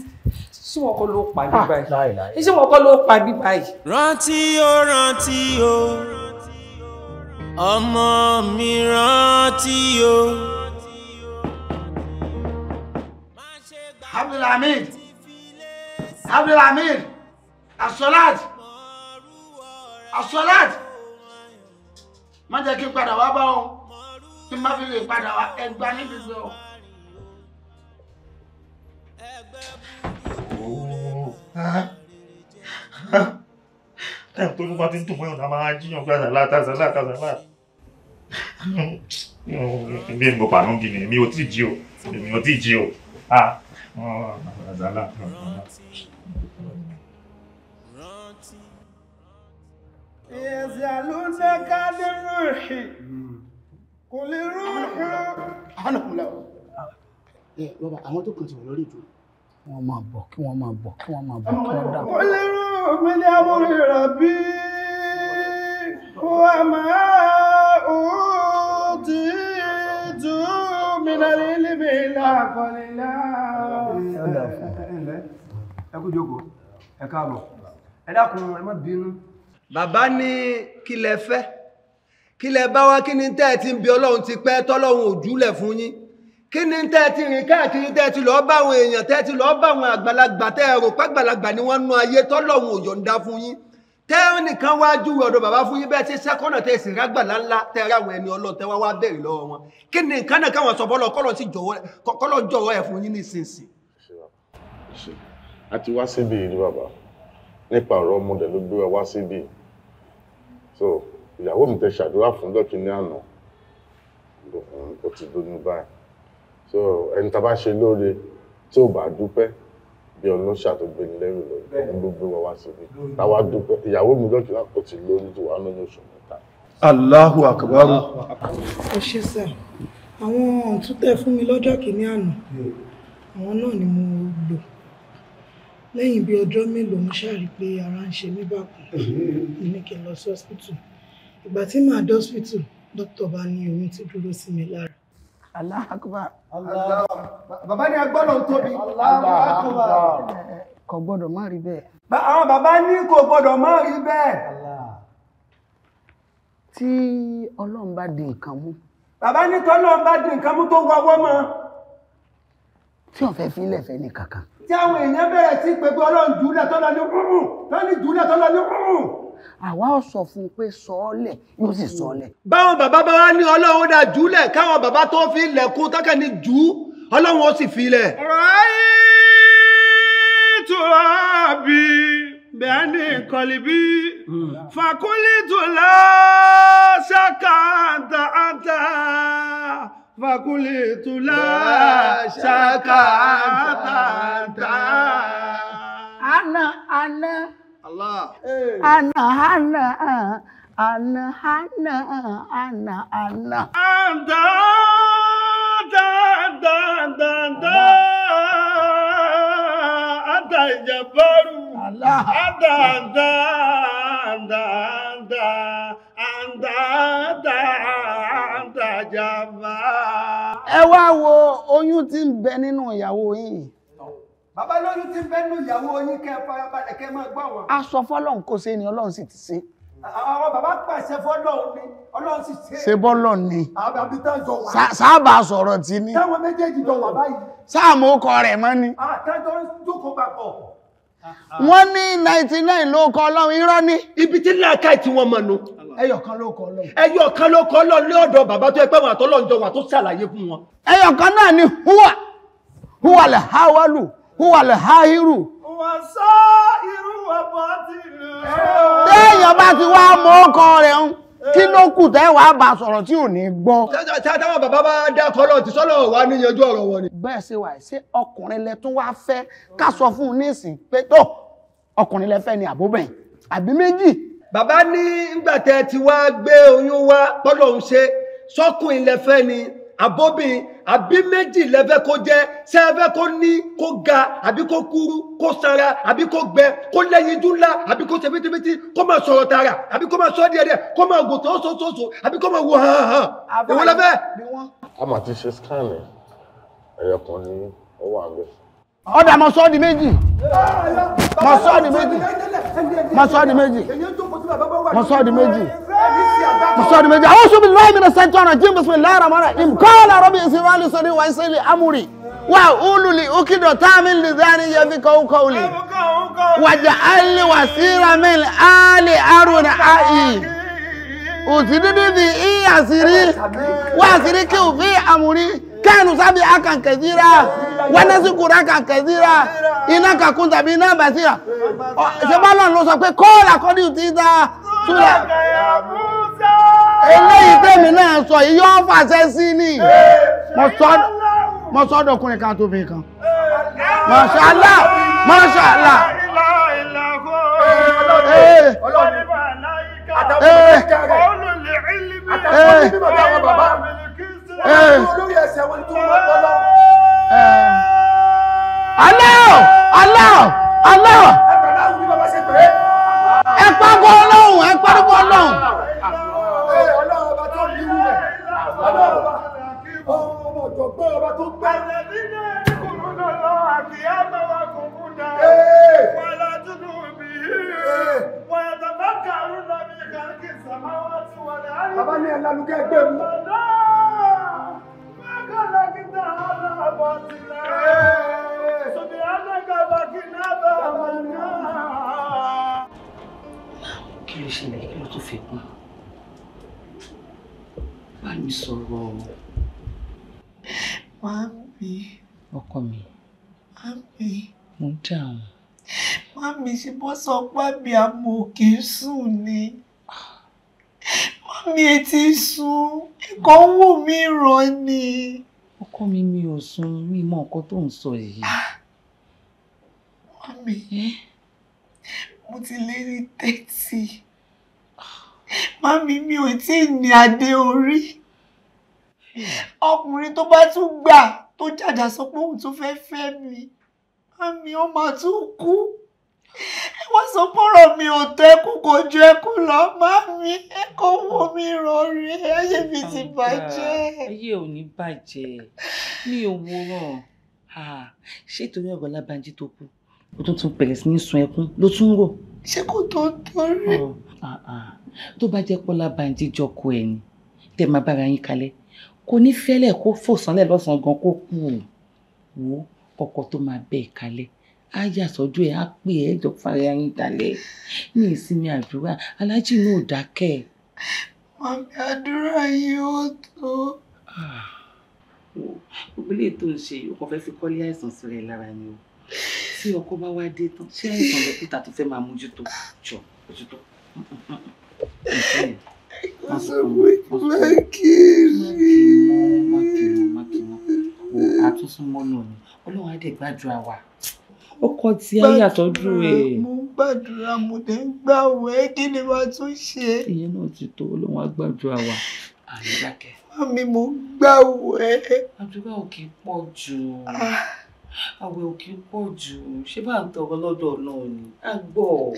ṣé wọn kọ́ ló pa bí báyìí? Ṣé wọn kọ́ ló pa bí báyìí? Rántí o, rántí o, ọmọ mi rántí o. Abdulhamid, Abdulhamid, Asolat, Asolat, má jẹ́ kí n padà wá bá ọ, tí n bá fi lè padà wá, ẹgbàá níbi gbé ọ. Táìmù tó bá ti ń dùn mọ́ ìrìnà máa jíyàn pé àzàlá àzàlá àzàlá. Bí mo pàánù bí mi, mi ò tí jí o, mi ò tí jí o. Àzàlá. يسألونك عن الروح قل الروح. Bàbá, àwọn tó kàn ti wà lórí ìdúró. Wọ́n máa bọ̀, kí wọ́n máa bọ̀, kí wọ́n máa bọ̀, kí wọ́n dà. قل الروح من أمر ربي وما أوتيت من العلم إلا قليلا. Ẹ kú jókòó, ẹ káàbọ̀, ẹ dákun, ẹ má bínú. Bàbá ní kí lẹ fẹ́, kí lẹ bá wá, kí ni tẹ́ ẹ ti ń bi Ọlọ́run ti pẹ́ tọ́lọ́run ò júlẹ̀ fún yín, kí ni tẹ́ ẹ ti rìn káàkiri, tẹ́ ẹ ti lọ́ọ́ bá àwọn èèyàn, tẹ́ ẹ ti lọ́ọ́ bá àwọn àgbàlagbà, tẹ́ ẹ rò pàgbàlagbà ni wọ́n nú ayé, tọ́lọ́run ò yọ̀ǹda fún yín, tẹ́ ẹ nìkan wá júwe ọ̀dọ̀ bàbá fún yín, bẹ́ẹ̀ ti sẹ́kọ́nà tẹ́ ẹ sì rágbàlá ńlá, tẹ́ ẹ ráwọn ẹni Ọlọ́run, tẹ́ wá wá bẹ̀rẹ̀ lọ́wọ́ wọn, kí ni nǹkan náà káwọn sọ fọlọ́ kọ́lọ́ jọ̀wọ́ ẹ̀ fún yín nísinsìnyí. A ti wá síbí yìí ní bàbá, nípa ọ̀rọ̀ ọmọdé ló gbé wa wá síbí. So ìyàwó mi tẹ ṣàdúrà fún dọ́kínní àná, ó ti lóyún báyìí. So ẹni tá a bá ṣe lóore tí ò bá dúpẹ́, bí ọlọ́ṣà tó gbé ní lẹ́rù lọ, òun ló gbé wa wá síbí táwa dúpẹ́. Ìyàwó mi dọ́kínní ó ti lóyún, tó wà lóyún oṣù 3. Allahu akbar. Ẹ ṣé sà, àwọn ọ̀túntẹ̀ fún mi lọ́jọ́ kìíní àná, àwọn náà ni mo lò. Lẹ́yìn bíi ọjọ́ mélòó, mo ṣáà rí pé ara ń ṣe mí bákan, mo ní kí n lọ sí hospital. Ìgbà tí màá dé hospital, dókítà bá ní oyún ti dúró sí mi lára. Allahu akbar. Bàbá ní agbọ́dọ̀ tóbi. Allahu akbar. Kò gbọ́dọ̀ má rí bẹ́ẹ̀. Àwọn bàbá ní kò gbọ́dọ̀ má rí bẹ́ẹ̀. Tí Ọlọ́run bá di nǹkan mú. Bàbá ní tọ́lọ́run bá di nǹkan mú tó wọ́wọ́ mọ́. Tí ó fẹ́ fílẹ̀ fẹ́ ní kankan. Tí àwọn èèyàn bẹ̀rẹ̀ sí pé pé Ọlọ́run jùlẹ̀ tọ́lọ ní rúrùn, tọ́lọ jùlẹ̀ tọ́lọ ní rúrùn. Àwa ó sọ fún un pé sọ́ọ́lẹ̀, yóò sì sọ́ọ́lẹ̀. Báwọn bàbá bá wá ní Ọlọ́run dá jùlẹ̀, káwọn bàbá tó fi lẹ̀kún tọ́kẹ́ ní jù ú, Ọlọ́run ó sì fi lẹ̀. رأيت ربي بأني قلبي فقلت لا شك أنت أنت فقلت لا شك أنت أنت. أنا أنا الله أنا أنا أنا أنا أنا أنا أنت أنت أنت أنت أنت أنت الجبار أنت أنت أنت أنت أنت أنت أنت جبار. Ẹ wá wo oyún tí ń bẹ nínú ìyàwó yín. Bàbá lóyún tí ń bẹ nínú ìyàwó yín, kẹ́ farabalẹ̀ kẹ́ máa gbọ́ wọn. A sọ fọ́lọ́run kó ṣe ni, Ọlọ́run sì ti ṣe. Àwọn bàbá pàṣẹ fọ́lọ́run ni, Ọlọ́run sì ṣe. Ṣe bọ́lọ̀ ni. Àwọn àbí tán jọ wà. Sábà sọ̀rọ̀ tí ní. Táwọn méjèèjì jọ wà báyìí. Sáàmù ọkọ rẹ̀ mọ́ ni. Àtàjọ ń jókòó papọ̀. Wọ́n ní 99 ló kọ Ọlọ́run, irọ́ ni. Ibi tí làákàyè tí wọ́n mọ̀ nù. Ẹyọ kan ló kọ Ọlọ́run. Ẹyọ kan ló kọ Ọlọ́run ní ọ̀dọ̀ bàbá tó yẹ pé àwọn àtọ́lọ́run jọ wà tó ṣàlàyé fún wọn. Ẹyọ kan náà ni húwà, húwà lè háwálù, húwà lè háhírù. Wọ́n sọ irú ọ̀bọ̀ tí lò. Téèyàn bá ti wá mọ ọkọ rẹ̀ ń, kí ló kù tẹ́ wàá bá sọ̀rọ̀ tí ò ní gbọ́. Táwọn bàbá bá dákọ̀ Ọlọ́run ti sọ́lọ̀ wá níyanjú ọ̀rọ̀ wọn ni. Bẹ́ẹ̀ ṣe wà, ṣé ọkùnrin lẹ tún wá fẹ́ ká sọ fún un nísìn pé tó ọkùnrin lẹ fẹ́ ni àbóbẹ̀yìn àbí méjì. Bàbá ní ńgbà tẹ́ ti wá gbé oyún wá pọ́lọ̀ ń ṣe sọ́kùnrin lẹ fẹ́ ni àbóbìn àbí méjì lẹ fẹ́ kó jẹ́, ṣé ẹ fẹ́ kó ní kó ga àbí kó kúrú kó sanra àbí kó gbẹ kó lẹ́yinjú ńlá àbí kó ṣe bítíbítí kó máa sọ̀rọ̀ tààrà àbí kó máa sọ díẹ̀díẹ̀ kó máa gò tó sòsòsò àbí kó máa wò hàn hàn. Èwo lẹ fẹ́? A máa ti ṣe scan ẹyọ kan ní ó wà ń bẹ. Ọ̀dà mọ̀ sọ́ di méjì. Mọ̀ sọ́ di méjì. Mọ̀ sọ́ di méjì. Mọ̀ sọ́ di méjì. Mọ̀ sọ́ di méjì. A'udhu billahi minash shaitani rajim. Bismillahir rahmanir rahim. Qala rabbi ishrah li sadri wa yassir li amri wa ulul uqdatan min lisani yafqahu qawli waj'al li wasiran min ali haruna akhi ushdud bihi azri wa ashrikhu fi amri. amúrí kẹ́nu sábì akànkẹ́síra wẹ́nẹ́sìkúrà kànkẹ́síra iná kàkún tàbí iná bàṣírà ṣé bọ́lá ló sọ pé kóòlà kọ́dí ti dá súra eléyìí tèmi náà sọ yìí yóò fàṣẹ sí ni mo sọ́dọ̀ ọkùnrin kan tóbi kan Mashallah Mashallah. Allah Allah Allah ẹ pàgọ́ Ọlọ́run ẹ pàgọ́ Ọlọ́run. Ọlọ́run ọba tó ní wúrẹ̀ Ọlọ́run ọba ọmọ ọ̀jọ̀gbọ́n ọba tó gbẹ́. Bàbá ní ẹ̀lá lukẹ́ ẹgbẹ́ mu. Kí ló ṣẹlẹ̀? Kí ló tún fi kún? Bá mi sọ̀rọ̀. Màámi. Ọkọ mi. Màámi. Mo ń dáhùn. Màámi ṣe bọ́ sọ pé àbí àmọ́ kì í sùn ni. Màámi etí sùn, ẹ̀kọ́ ń wò mí ràn ni. Ọkọ mi mi ò sùn, mi mọ nǹkan tó ń sọ yìí. Màámi, mo ti lé ní 30. Màámi mi ò tí ì ní adé orí. Ọkùnrin tó bá tún gbà tó jàjà sọ pé òun tún fẹ́ fẹ́ mi. Màámi ó máa tún kú. Ẹ wá sọ pọ́rọ̀ mi ò tó ẹkún kò ju ẹkún lọ. Màámi ẹ kò wò mí rọrí, ayé mi ti bàjẹ́. Ayé ò ní bàjẹ́, mi ò wòran. Ṣé torí ọ̀rọ̀ Lábánjí tó kú, ó tún tún bẹ̀rẹ̀ sí ní sun ẹkún ló tún rò? Ṣé kò tó ń torí? Tó bá jẹ́ pé Lábánjí jọkọ ẹ̀ ni, tẹ́ máa bára yín kalẹ̀, kò ní fẹ́lẹ̀ kó fò sánlẹ̀ lọ́sàn-án gan kó kú. Wò ọkọ tó máa bẹ́ ẹ̀ kalẹ̀ á yà sọ́jú ẹ̀ á pè ẹ́ jọ fara yín dalẹ̀ ní ìsinmi àdúrà aláàjì náà ò dákẹ́. Màmí àdúrà yìí ó tó. Gbogbo ilé tó ń ṣe yìí ó kàn fẹ́ fi kọ́lé àìsàn sí rẹ̀ lára ni o. Tí ọkọ bá wá dé tán ṣé àìsàn lọ́kùtà tó fẹ́ máa mójútó jọ mójútó. Àtúnṣúnmọ́ náà ni Ọlọ́run á dẹ̀ gbàdúrà wa. Ọkọ tí a yàtọ̀ dúró ẹ̀. Mo ń gbàdúrà mo dẹ̀ ń gbàwẹ̀ kí ni màá tún ṣe. Ìyẹn náà ti tó Ọlọ́run á gbàdúrà wa. Àmì dákẹ́. Màmí mo ń gbàwẹ̀. Àdúrà ò kì í pọ̀ jù. Àwẹ̀ ò kì í pọ̀ jù. Ṣé bá ń tọrọ lọ́dọ̀ náà ni? A gbọ́.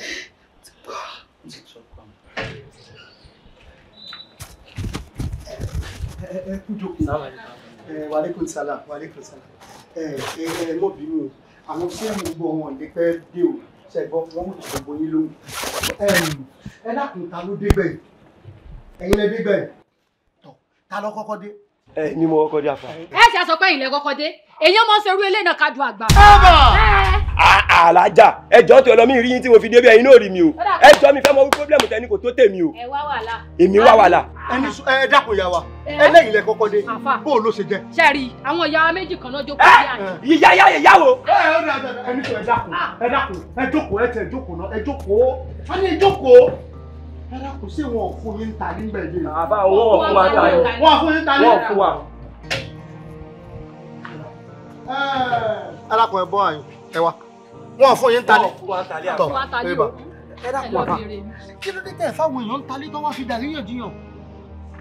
Ẹ kú jókòó. Wàlékún sálàm, wàlékún sálàm. Ẹ mọ̀ bínú o, àwọn tí ẹ̀ ń gbọ́ wọn lè pẹ́ dé o, ṣe gbọ́ wọn kò gbogbo yín lóhùn. Ẹ dákun ta ló dé gbẹ̀yìn? Ẹ̀yin lẹ dé gbẹ̀yìn? Tọ̀, ta ló kọ́kọ́ dé? Ẹ ní mo kọ́kọ́ dé àfà. Ẹ ṣe àsọpẹ́ ìlẹ̀ kọ́kọ́ dé, èyàn máa ń ṣerú eléyìí náà kájú àgbà. Àlàjà ẹjọ́ tó lọ mí rí yín tí mo fi dé bí ẹ̀yin náà rí mi o. Ẹjọ́ mi fẹ́ mọ wí pírọ́blẹ̀mù tẹ́ni kò tó tèmi o. Ẹ wá wàhálà. Èmi wá wàhálà. Ẹni ẹ dákun ìyá wa, ẹlẹ́yìn lẹ kọ́kọ́ dé, bó ló ṣe jẹ́? Ṣé rí àwọn ìyá wa méjì kan náà jókòó sí àná. Ìyá ìyá ìyá wo? Ẹ ẹni sọ ẹ dákun, ẹ dákun, ẹ jókòó, ẹ tẹ jókòó náà, ẹ jókòó, wọ́n ní ẹ jókòó. Ẹ dákun ṣé wọn ò fún yín ta nígbà yìí? Àbá wọn ò fún wa ta yìí. Wọn ò fún yín ta ní. Wọn ò fún wa. Ẹ dákun ẹ bọ́ àyìn, ẹ wá. Wọn fún yín talé. Tọ ẹ bá. Ẹ dákun àbá. Kí ló dé tẹ̀ fáwọn èèyàn ń talé tó wá fi dàríyànjiyàn?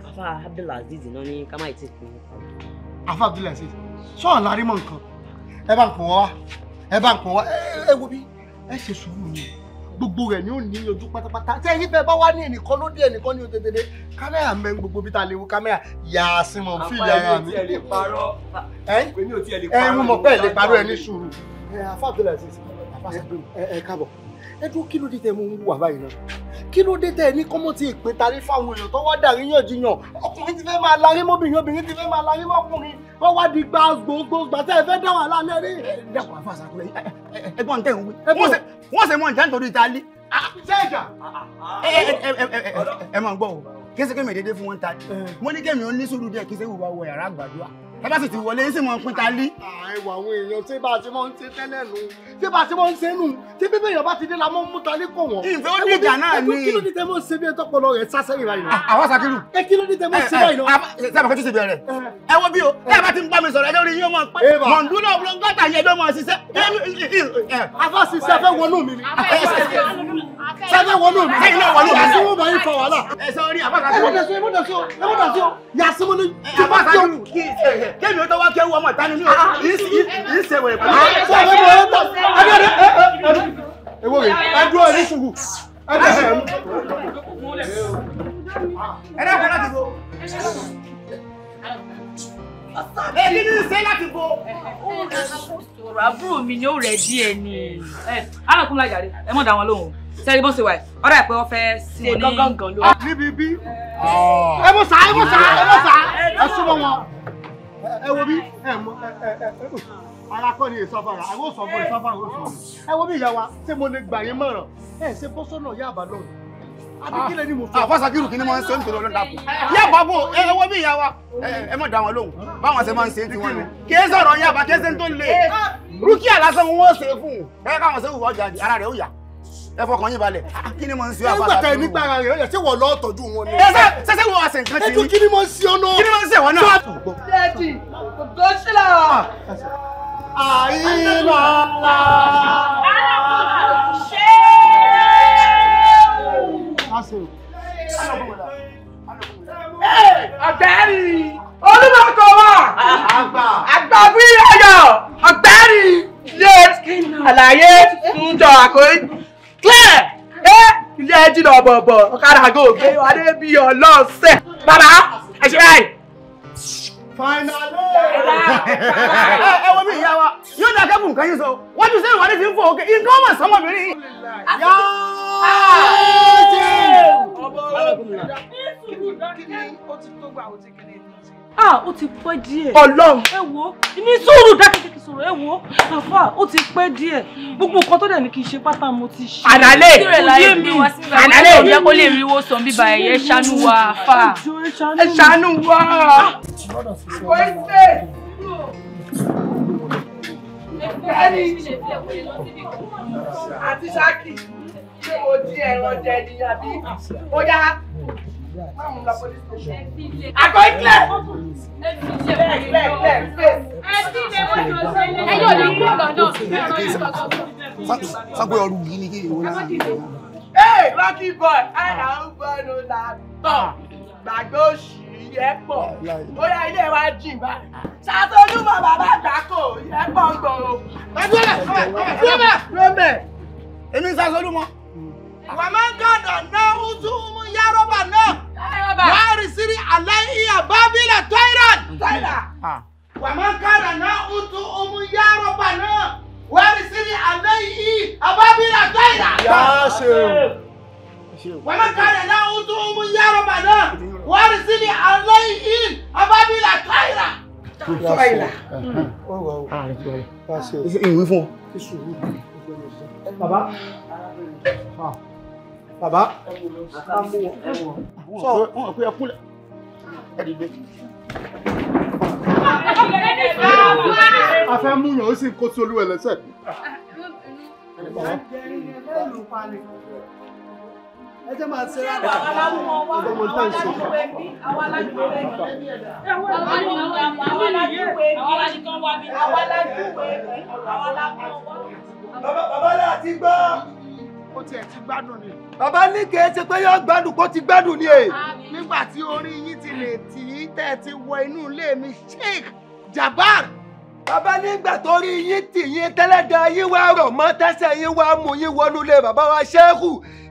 Àfà Abdulaziz náà ní ká má ì tí kú. Àfà Abdulaziz sọ̀rọ̀ lárí mọ́ nǹkan. Ẹ bá ń pọ̀ wá. Ẹ bá ń pọ̀ wá. Ẹ wo bí ẹ ṣe sùúrù ni. Gbogbo rẹ̀ ni ó ní ojú pátápátá. Ṣé ẹ̀yin bẹ́ẹ̀ bá wá ní ẹnìkan ló dé ẹnìkan ní òtètè dé? Kámẹ́rà ń bẹ gbogbo bí ta lè wo kámẹ́rà. Yà á sí mọ̀ fíìlì ara mi. Àfà èmi ò tiẹ̀ lè parọ́. Èmi ò tiẹ̀ lè parọ́. Ẹ ń mọ̀ pé ẹ lè parọ́ ẹ ní sùúrù. Àfà Abdulaziz ẹ káàbọ̀. Ẹ dúró kí ló dé tẹ mú ń wà báyìí náà? Kí ló dé tẹ ní kọ́mọ́ ti ìpín tarí fáwọn èèyàn tó wá dàríyànjiyàn? Ọkùnrin ti fẹ́ máa larí mọ́bìnrin, obìnrin ti fẹ́ máa larí mọ́kùnrin. Wọ́n wá di gbà gbòógbòógbà tẹ́ ẹ fẹ́ dá wàhálà lẹ́rí. Dẹ́kun àfa àṣàkùnrin ẹgbọ́n tẹ̀ ń wí. Wọ́n ṣe mọ̀ nǹkan nítorí ìtàlí. Ṣé ìjà? Ẹ máa gbọ́ o, kí ṣe kémi dédé fún wọn ta. Mo ní kémi ó ní sùúrù díẹ̀ kí ṣe wùwà wọ yàrá àgbàdua. Ẹ bá sì ti wọlé yín sì mọ̀ pín ta lí. Àìwọ̀ àwọn èèyàn ṣé bá a ti máa ń ṣe tẹ́lẹ̀ nù. Ṣé bá a ti máa ń ṣe nù. Tí bíbí èèyàn bá ti dé la mọ́ mú ta lí kò wọ́n. Ìfẹ́ ó dìjà náà ni. Kí ló dé tẹ́ mọ́ ṣe bí ẹ tọpọlọ rẹ̀ sá sẹ́yìn báyìí náà? Àwọn Sakiru. Ẹ kí ló dé tẹ́ mọ́ ṣe báyìí náà? Sábà kó tún ṣe bẹ̀rẹ̀. Ẹ wo bí o, ẹ bá ti ń bá mi sọ̀rọ̀ ẹ lórí yín ó máa pẹ́. Mọ̀ndúnà ọ̀bùrọ̀ngọ́ta yẹn ló máa ṣiṣẹ́. Afá ṣiṣẹ́ fẹ́ wọnú mi ni. Sẹ́fẹ́ wọnú mi. Sẹ́yìn náà wọnú mi. Yàtí wọ́n bá yín fa wàhálà. Ẹ sọ rí àbá Ẹ mọ̀ dàsí o, ẹ mọ̀ dàsí o, ẹ mọ̀ dàsí o. Yàtí mo ní. Àbá Sakiru kí kémi ó tó wá kéwu ọmọ ìtani mi ò yìí ṣe wẹ̀rẹ̀ pẹ̀lú. Sọ fẹ́ mọ̀ ẹ́ tán. Adé adé ẹ ẹ ẹ. Èwo rè é dúró ẹ ní sùúrù. Ẹ dẹ̀ ẹ mú. Ẹ dẹ́kun láti bo. Ẹ kí ni ṣe láti bo. Sọ̀rọ̀ àbúrò mi ni ó rẹ̀ díẹ̀ ni. Alákùnrin lájàre, ẹ mọ̀ dá wọn lóhùn. Sẹ́ni bó ṣe wà yìí, ọ̀rọ̀ ẹ̀ pé wọ́n fẹ́ sí ní. Gángan ló. Níbi bí. Ẹ mọ̀ sá, ẹ mọ̀ sá, ẹ mọ̀ sá. Ẹ súnmọ́ wọn. Ẹ wo bí ẹ mọ ẹ ẹ ẹ ara kọ́ ni ìsọfara, àwọn ò sọ fún ìsọfara ò sọ. Ẹ wo bí ìyá wa, ṣé mo lè gbà yín mọ̀ràn? Ẹ ṣe bọ́ sọ́nà yá àbá lọ́rùn. Àbí kílẹ̀ ni mo sọ? Àfọ́ Sakiru kí ni mo ń sọ nítorí ọlọ́dà kù. Yá bàbá ẹ wo bí ìyá wa, ẹ mọ̀ dá wọn lóhùn. Báwọn ṣe máa ń ṣe é tiwọn nù. Kì í sọ̀rọ̀ yá bá kí ẹ ṣe ń tó le. Rúkìá lásán wọn ó ṣe fún un. Ẹ káwọn ṣe wù ọjà ara rẹ̀ ó yà. Ẹ fọkàn yín balẹ̀. Kí ni mo ń ṣe àbá Nígbà tá ẹ nígbà ara rẹ̀ ó yẹ ṣé wọ́n lọ́ọ́ tọ́jú wọn ni. Ẹ ṣe wọ́n wá ṣe nǹkan tí. Ẹ tún kí ni mo ń ṣe ọ náà? Kí ni mo ń ṣe wọn náà? Dẹ́ẹ̀dì, kò sílẹ̀. Àyìnlá. Ọ̀gbẹ́rì olúmọ̀kọ̀ wà àgbà fún ayọ̀ ọ̀gbẹ́rì ilé àlàyé ń jọ àkóyí clear ẹ ilé jìnnà bọ̀bọ̀ ọ̀kadà gògbé adé bí ọlọ́ọ̀sẹ̀ bàbá ẹ ṣe báyìí. Finally. Ẹ wo bí ìyá wa yóò dá kẹ́kùn nǹkan yín sọ wọ́n ti sẹ́yìn wọ́n ti ń fò òkè nǹkan ọmọ sọmọbìnrin yìí. Ah, ó ti pẹ́ díẹ̀. Ọlọ́run. Ẹ wo, ní sùúrù dákẹ́jẹ́ kí sọ̀rọ̀ ẹ wo. Àfà, ó ti pẹ́ díẹ̀. Gbogbo nǹkan tó dẹ̀ ní kí n ṣe pátá mo ti ṣe. Ànálé. Kò yé mi. Ànálé. Ò jẹ́ kó lè rí owó san bíbá ẹ̀yẹ ṣàánú wa àfà. Ẹ ṣàánú wa. Kò í ṣe. Àti Ṣákì, ṣé mo jí ẹran jẹ ni àbí? Ó yá. Àgọ́ ìkílẹ̀. Sọ pé ọrù yìí ni kí ìwọ náà. Hey, Rocky boy, I am going to laptop. Gbàgbé òṣì yẹ pọ̀. Ó yá ilé wa jìn báyìí. Ṣàtolúmọ̀ bàbá àgbákò yẹ pọ̀ gbòòrò. Dúró bẹ́ẹ̀. Èmi ń Ṣàtolúmọ̀. Wà máa ń gàdà náà ń tún mú yárọ́bà náà. Wàá sírí aláìyá bábílà tọ́ìrán. Wà máa ń gàdà náà ń tún mú yárọ́bà náà. Wàá sírí aláìyá bábílà tọ́ìrán. Yá ṣe o. Wà máa ń gàdà náà ń tún mú yárọ́bà náà. Wàá sírí aláìyá bábílà tọ́ìrán. Tọ́ìrán. Ìwé fún ọ. Bàbá. Bàbá. Sọ wọn pé ẹ kúnlẹ̀. Ẹ dìde. A fẹ́ mú yàn ó sì ń kó sí olúwẹ̀ lẹ́sẹ̀. Ẹ jẹ́ máa ṣe rárá. Ọmọ ìta ìṣe. Bàbá náà ti gbọ́. Ó tiẹ̀ ti gbádùn ni. Bàbá ní kì í ṣe pé yóò gbádùn kó ti gbádùn ni èyí. Nígbà tí orí yín ti lè tì í tẹ́ ẹ ti wọ inú ilé mi Sheikh Jabbar. Bàbá nígbà tó rí yín tì yín tẹ́lẹ̀dá yín wá rọ̀ mọ́ tẹ́sẹ̀ yín wá mú yín wọnú ilé bàbá wa Sheikh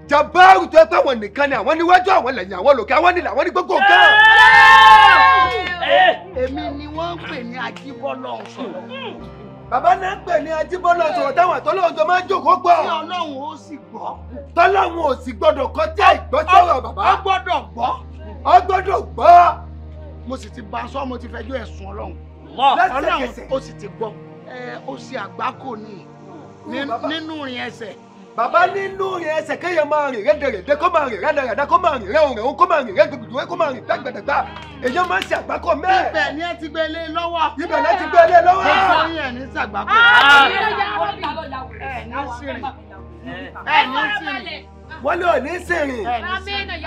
Jabbar tó pé àwọn nìkan ni àwọn níwájú àwọn lẹ́yìn àwọn lòkè àwọn nílẹ̀ àwọn ní gbogbo nǹkan. Èmi ni wọ́n ń pè ní Ajíbọ́lá sọ̀rọ̀. Bàbá náà ń pè ní Ajíbọ́lá sọ̀rọ̀ táwọn àtọ́lọ́hún tó máa ń jókòó gbọ́. Tí Ọlọ́run ó sì gbọ́. Tọ́lọ́hún ò sì gbọ́dọ̀ kọjá ìgbọ́sọ̀rọ̀ bàbá. Ó gbọ́dọ̀ gbọ́. Ó gbọ́dọ̀ gbọ́. Mo sì ti bá a sọ, mo ti fẹjọ́ ẹ̀sùn Ọlọ́run. Ọlọ́run ó sì ti gbọ́. Ó ṣe àgbákò ní nínú ìrìn ẹsẹ̀. Bàbá nínú rìn ẹsẹ̀ kéèyàn máa rìn rẹ́dẹ̀rẹ̀dẹ̀ kó máa rìn rádaràdà kó máa rìn rẹ́hùn rẹ́hùn kó máa rìn rẹ́gbẹ̀gbẹ̀ kó máa rìn dàgbàdàgbà. Èèyàn máa ń ṣe àgbákò mẹ́ẹ̀. Ibẹ̀ ni ẹ ti gbé lé lọ́wọ́. Ibẹ̀ ni ẹ ti gbé lé lọ́wọ́. Gbogbo yín ẹ̀ ní sàgbákò. Ẹ̀ ní sírìn. Ẹ̀ ní sírìn. Wọ́n lé òní sírìn. Ẹ̀ ní sírìn.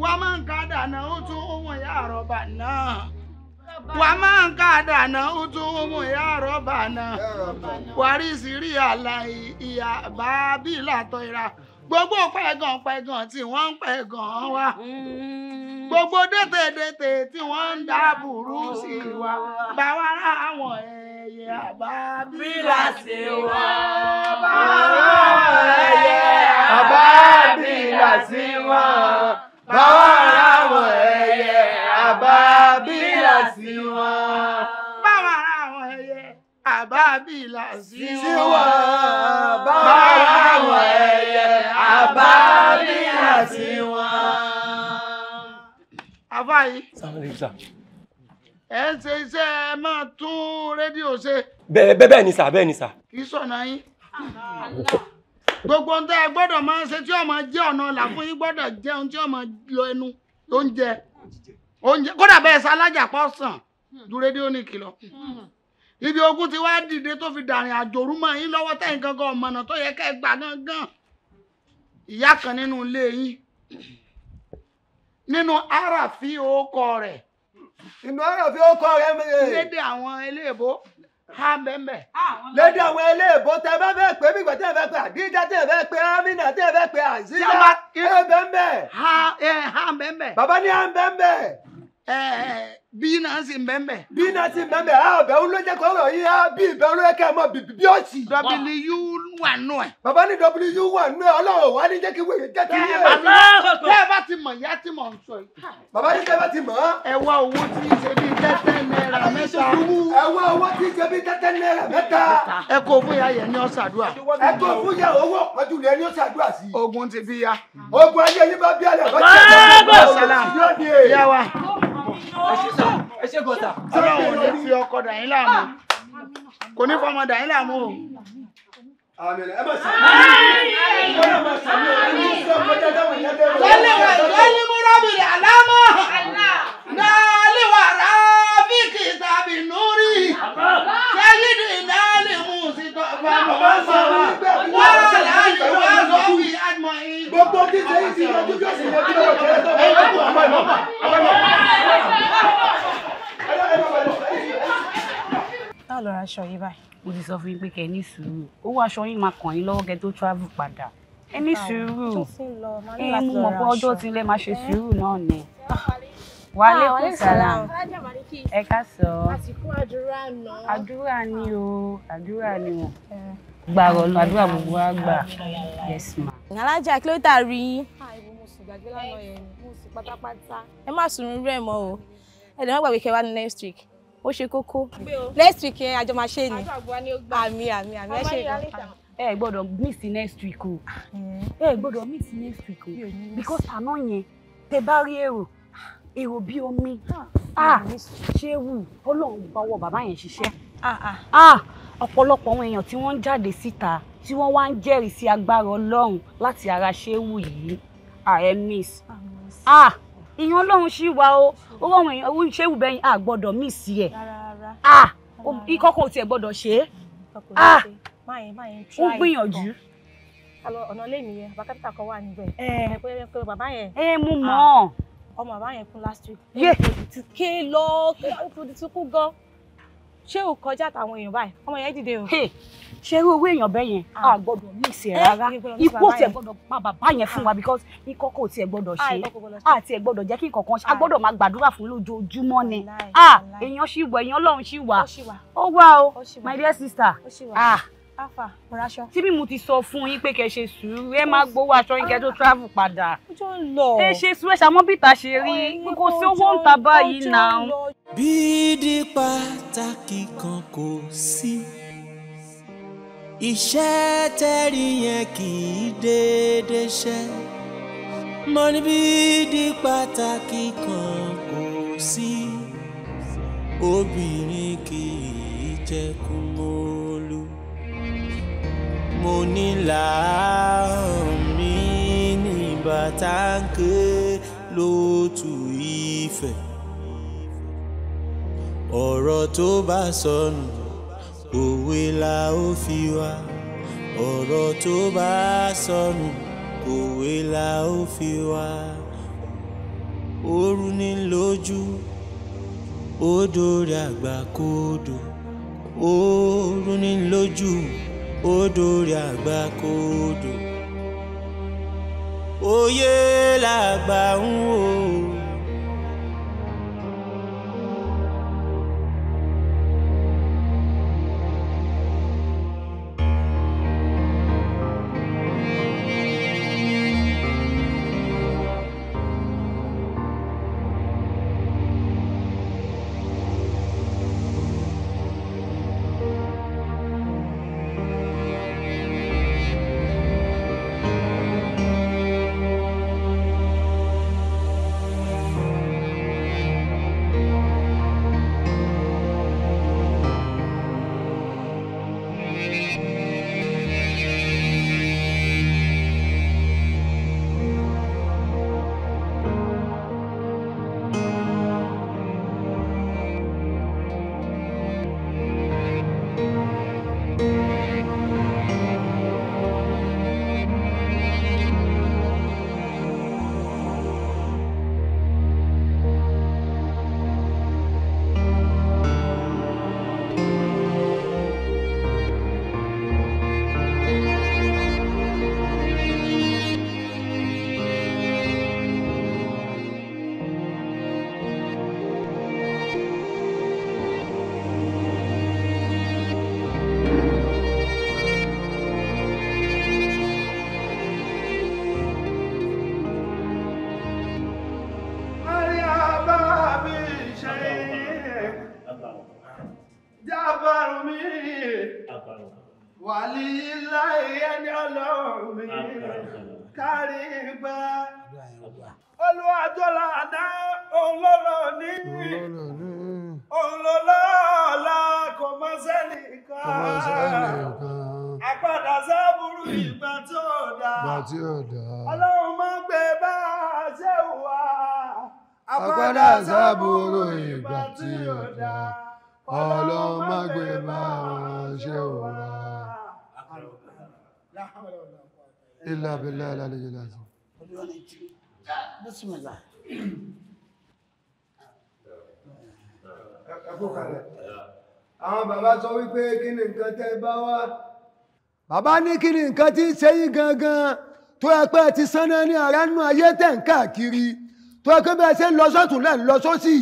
Wọ́n máa ń ká dànù ó tún ohun ìyá àrọ̀bà náà. Wà máa ń ká dànù ó tún ohun ìyá àrọ̀bà náà. Wàrísìírí àlàyé ìyá bàbí làtọ̀ ìra. Gbogbo pẹ̀gàn pẹ̀gàn tí wọ́n ń pẹ̀gàn wa. Gbogbo dètèdètè tí wọ́n ń dábùrú sí wa. Báwa rà àwọn ẹyẹ àbábí là sí wa. Báwa ẹyẹ àbábí là sí wa. Báwa rà àwọn ẹyẹ àbábí là sí wa. Báwa rà àwọn ẹyẹ àbábí là sí wa. Báwa rà àwọn ẹyẹ àbábí là sí wa. Àfáà yìí. Ẹ ń ṣe iṣẹ́ ẹ máa tún rédíò ṣe. Bẹ́ẹ̀ ni sà, bẹ́ẹ̀ ni sà. Kì í sọ̀nà yín. Gbogbo ohun tẹ́ ẹ gbọ́dọ̀ máa ń ṣe tí ó máa jẹ́ ọ̀nà ọ̀la fún yín gbọ́dọ̀ jẹ́ ohun tí ó máa lọ ẹnu oúnjẹ. Oúnjẹ kódà bẹ́ẹ̀ sá alájà pọ̀ sàn ju rédíò ní kìlọ̀. Ibi ogun ti wá dìde tó fi dàrin àjòrú mọ́ yín lọ́wọ́ tẹ̀yìn gangan ọ̀mọ̀nà tó yẹ kẹ́ ẹ gbà gangan. Ìyá kan nínú ilé yín nínú àràfí orúkọ rẹ̀. Inú àràfí orúkọ rẹ̀ mẹ́rẹ̀. Lédè àwọn eléèbó ha mẹ́mẹ́. Lédè àwọn eléèbó tẹ bá fẹ́ pé bí ìgbà tẹ́ fẹ́ pé Àdíjà tẹ́ fẹ́ pé Amina tẹ́ fẹ́ pé Àzíza ẹ bẹ́ẹ̀. Ha ha mẹ́mẹ́. Bàbá ní ha mẹ́mẹ́. Bí náà sì mẹ́mẹ́. Bí náà sì mẹ́mẹ́ a ọ̀bẹ̀ ń ló jẹ́ kó rọ̀ yín á bí ìbẹ̀ ló yẹ kẹ́ ẹ mọ bìbí bí òsì. W wà nù ẹ̀. Bàbá ní W wà nù ẹ̀ Ọlọ́run wà ní jẹ́ kí wèrè jẹ́ kí yé. Tẹ́ ẹ bá ti mọ̀ ìyá tí mò ń sọ yìí. Bàbá ní tẹ́ bá ti mọ̀. Ẹ wá owó tí ń ṣe bíi tẹ́tẹ́ náírà mẹ́ta. Ẹ wá owó tí ń ṣe bíi tẹ́tẹ́ náírà mẹ́ta. Ẹ kó fún ìyá yẹn ní ó ṣàdúrà. Ẹ kó fún ìyá owó ọ̀pọ̀jù rẹ̀ ní ó ṣàdúrà sí. Ogun ti bí ya. Ogun ayé yín bá bí alẹ́ bá ti ẹ̀. Ìyá wa. Ẹ ṣe gọ́tà. Ọlọ́run ò ní fi ọkọ dà yín láàmú. Kò ní fọmọ dà yín láàmú o. Sọ́lé àlámọ́. Nàálì wà ráfíkì tàbí núrí. Sẹ́yìdì nàálì mú sí tọ́fà mọ́ sọ́wọ́. Wọ́n láyé wá sọ́wọ́ àjùmọ̀ yìí. Gbogbo tí sẹ́yìn ti yọjú bí ó sì yọjú lọ́wọ́ kẹrẹ́ tó bá yẹ kó àmọ́ ìmọ̀ àmọ́ ìmọ̀. Báwo lọ ra aṣọ yìí báyìí? Mo ti sọ fún yín pé kẹ́ ẹ ní sùúrù. Owó aṣọ yín máa kàn yín lọ́wọ́ kẹ́ tó travel padà. Ẹ ní sùúrù. Ẹ mú mọ̀ pé ọjọ́ tí ilé máa ṣe sùúrù náà ni. Wa alaikum salam. Ẹ ká sọ. Àsìkò àdúrà náà. Àdúrà ni o, àdúrà ni o. Gbàrọ̀ lọ, àdúrà gbogbo wa gbà. Yes ma. Alájà kí ló tà rí yín? Àìwò mo sùn gbàgbé lánàá yẹn ni, mo sùn pátápátá. Ẹ má sùn rú ẹ̀ mọ́ o. Ẹ dẹ̀ má gbàgbé kẹ́ wá ní next week. Ó ṣe kókó. Next week yẹn àjọ máa ṣe ni. Àmì àmì àmì ẹ ṣe gan. Ẹ gbọ́dọ̀ miss next week o. Ẹ gbọ́dọ̀ miss next week o. Because àná yẹn tẹ bá rí èrò èrò bí omi. Ah ṣé wù Ọlọ́run bá wọ bàbá yẹn ṣiṣẹ́. Ah ọ̀pọ̀lọpọ̀ àwọn èèyàn tí wọ́n ń jáde síta tí wọ́n wá ń jẹ́rìí sí agbára Ọlọ́run láti ara ṣéwù yìí. Ah ẹ miss. Ah ìyẹn Ọlọ́run ṣì wà o. Owó àwọn èèyàn owó ṣéwù bẹ́yìn a gbọ́dọ̀ miss ẹ̀. Ah ikọ́ kò tiẹ̀ gbọ́dọ̀ ṣe é. Ah ó gbìyànjú. Ọ̀nà ilé mi yẹn, bàbá kápítà kan wà níbẹ̀. Ẹ pé bàbá yẹn. Ẹ mú mọ́. Ọmọ bàbá yẹn kú last week. Yé. Ti ké lọ, ó ti kú gan. Ṣé o kọjá àtàwọn èèyàn báyìí? Ọmọ yẹn dìde o. Ṣé irú owó èèyàn bẹ́ẹ̀ yẹn a gbọ́dọ̀ miss ẹ̀ rárá. Ikú ò tiẹ̀ gbọ́dọ̀ pa bàbá yẹn fún wa because ikọ́ kò tiẹ̀ gbọ́dọ̀ ṣe. A tiẹ̀ gbọ́dọ̀ jẹ́ kí nǹkan kan ṣe. A gbọ́dọ̀ máa gbàdúrà fún lójoojúmọ́ ni. Ah èèyàn ṣì wà, èèyàn Ọlọ́run ṣì wà. Ó wà o, my dear sister. Ah Afa, mo raṣọ. Tí bí mo ti sọ fún yín pé kẹ́ ṣe sùúrù, ẹ máa gbowó aṣọ yín kẹ́ tó travel padà. Ọjọ́ ń lọ. Ẹ ṣe sùúrù, ẹ ṣàmọ́ bí ìta ṣe rí. Kò sí owó ń ta báyìí náà. Bídí pàtàkì kan kò sí. Iṣẹ́ tẹ́rí yẹn kì í déédéé ṣẹ́. Mo ní bídí pàtàkì kan kò sí. Obìnrin kì í jẹ́ kúmọ́lú. Mo ní làámi ní bàtàǹkè lótú ìfẹ́. Ọ̀rọ̀ tó bá sọnù òwe la ó fi wá. Ọ̀rọ̀ tó bá sọnù òwe la ó fi wá. Òru ní lójú ó dórí àgbà kodò. Òru ní lójú ó dórí àgbà kodò. Òye làgbà ń wò. Illa billahi al-aliyyil azim. Bismillah. Ẹ kú kalẹ̀. Àwọn bàbá sọ wípé kí ni nǹkan tẹ́ bá wá. Bàbá ní kí ni nǹkan tí ń ṣe yín gangan tó ẹ pé ti sanná ní ara nínú ayé tẹ̀ ń káàkiri tó ẹ pé bẹ́ẹ̀ ṣe ń lọ sọ́tún lẹ́ ń lọ sósì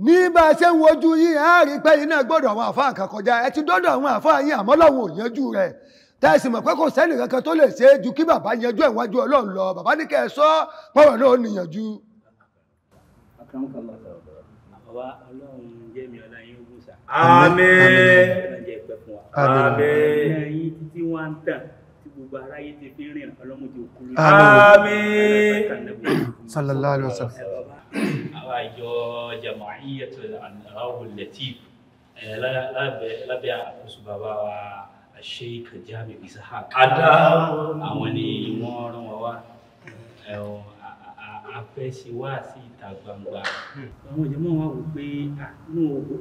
ní bá a ṣe ń wojú yín á rí pé yín náà gbọ́dọ̀ àwọn àfáà kan kọjá ẹ ti dọ́dọ̀ àwọn àfáà yín àmọ́ Ọlọ́run ò yanjú rẹ̀ tẹ́sí mọ̀ pé kò sẹ́nì kankan tó lè ṣe é ju kí bàbá yanjú ẹ̀ wájú Ọlọ́run lọ bàbá ní kẹ́ ẹ sọ pọ̀rọ̀ náà ó níyanjú. Bàbá Ọlọ́run jẹ́ mi ọlá yín ogun sá. Àmín. Ọlọ́run jẹ́ pẹ́ fún wa. Àmín. Iná yín títí wá ń tàn tí gbogbo aráyé ti fi ń rìn Ọlọ́run jẹ́ òkú lójú. Àmín. Sallallahu alaihi wasallam. Àwa ìjọ Jama'iyyatul Anwarul Latif lábẹ́ àkóso bàbá wa Sheikh Jamiu Ishaq. Àwọn ni wọ́n rán wa wá. A fẹ́ ṣe wá sí ìta gbangba. Àwọn ìjọba wa wò pé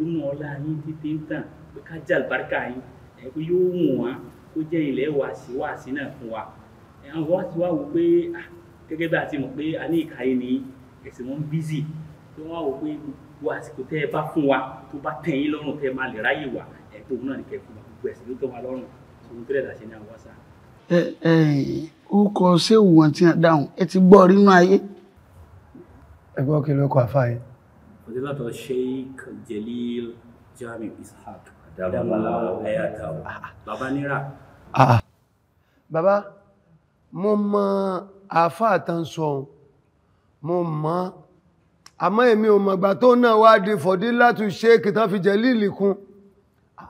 inú ọlá yín títí ń tàn pé ká jẹ́ àlùbáríkà yín pé yóò wù wá kó jẹ́ ilẹ̀ wa sí wá sí náà fún wa. Àwọn wá sí wá wò pé gẹ́gẹ́ bí a ti mọ̀ pé a ní ìkàyé ni ẹ̀sìn wọn bízì pé wọ́n wá wò pé gbogbo àsìkò tẹ́ ẹ bá fún wa tó bá tẹ́ yín lọ́rùn tẹ́ ẹ máa lè ráyè wá ẹ̀ pé òun náà ní kẹ́ fún wa gbogbo ẹ̀sìn ló tẹ́ wa lọ́rùn tòun tẹ́lẹ̀ dà sí ní àwọn àṣà. Ẹ ẹ ó kọ séwù wọn tí wọn dáhùn ẹ ti gbọ́ rínú ayé. Ẹ gbọ́ kí ló kọ àfáà yẹn. Fadilatu Sheikh Jalil Jamiu Ishaq Adamallahu hayatahu. Bàbá nira. Bàbá, mo mọ àfáà tán sọ, mo mọ, àmọ́ èmi ò mọ̀gbà tó náà wá di Fadilatu Sheikh tán fi Jalil kún.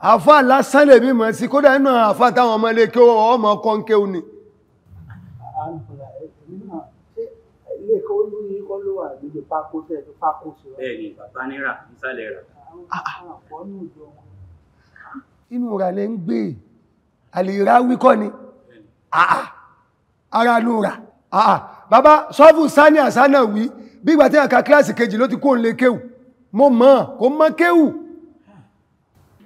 Àfáà lásán lèmi mọ̀ sí, kódà nínú àfáà táwọn ọmọ ilé kéwọ́ ọmọ ọkọ̀ ń kéwù ni. Ilé ìkọ́ olóyún kọ́ ló wà níbi pákó tẹ́ fi pákó sí wa. Bẹ́ẹ̀ni, bàbá nira nísàlẹ̀ rẹ̀. Inú ra lẹ ń gbé, àlèrà wíkọ́ ni. Ara ló rà. Bàbá sọ́fù sani àsánà wí bí ìgbà tí àka kíláàsì kejì ló ti kó ń lè kéwù. Mo mọ̀ kó mọ́ kéwù.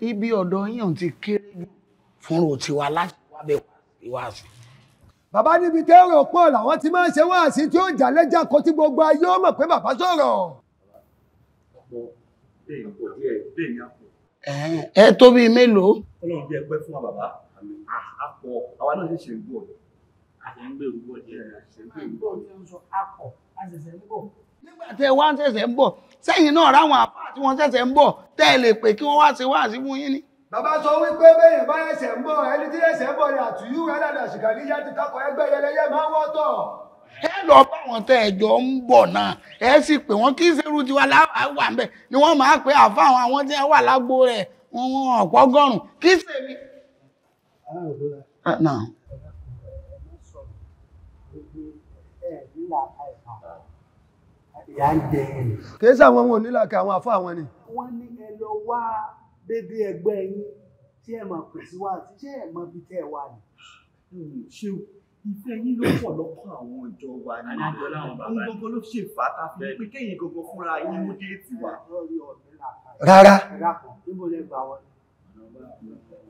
Ibi ọ̀dọ̀ yín ti kéré jù fúnra tiwa láti wá bẹ̀ wá sí. Bàbá níbi tẹ́rọ pọ̀ làwọn ti máa ń ṣe wáàsí tí ó jà lẹ́jà kó tí gbogbo ayé ó mọ̀ pé bàbá sọ̀rọ̀. Ẹ tó bíi mélòó. Ọlọ́run bí ẹ pẹ́ fún wa bàbá, àpọ̀ àwa náà ṣẹ̀ṣẹ̀ ń bọ̀. Nígbà tẹ wá ń ṣẹ̀ṣẹ̀ ń bọ̀ sẹ́yìn náà ráwọn àpá tí wọ́n ṣẹ̀ṣẹ̀ ń bọ̀ tẹ́ ẹ lè pè kí wọ́n wá ṣe wáàsí fún yín ni. Bàbá sọ wípé bẹ́yẹn bá ẹsẹ̀ ń bọ̀ ẹni tí ẹsẹ̀ ń bọ̀ ni àtúyú ẹlẹ́dà ṣìkàní yá ti takọ̀ ẹgbẹ́ yẹlẹyẹ máa ń wọ́tọ̀. Ẹ lọ bá wọn tẹ ẹjọ́ ń bọ̀ náà ẹ sì pè wọ́n kí ṣerú tiwa wà ń bẹ̀ ni wọ́n máa pe àfa àwọn tí wọ́n wà lágbo rẹ̀ wọ́n ọ̀pọ̀ ọgọ́rùn-ún kí ṣèmi. Kì í sáwọn ohun onílàkà àwọn àfọ àwọn ni. Wọ́n ní ẹ lọ wá dédé ẹgbẹ́ yín tí ẹ máa pè sí wá àti ṣé ẹ mọ ibi tẹ́ ẹ wà ní. Ṣé ìfẹ́ yín ló pọ̀ lọ́kàn àwọn ìjọ wa ni ohun gbogbo ló ṣe fà á ta fi pé kéyìn gbogbo fúnra yín mú déètì wa. Rárá.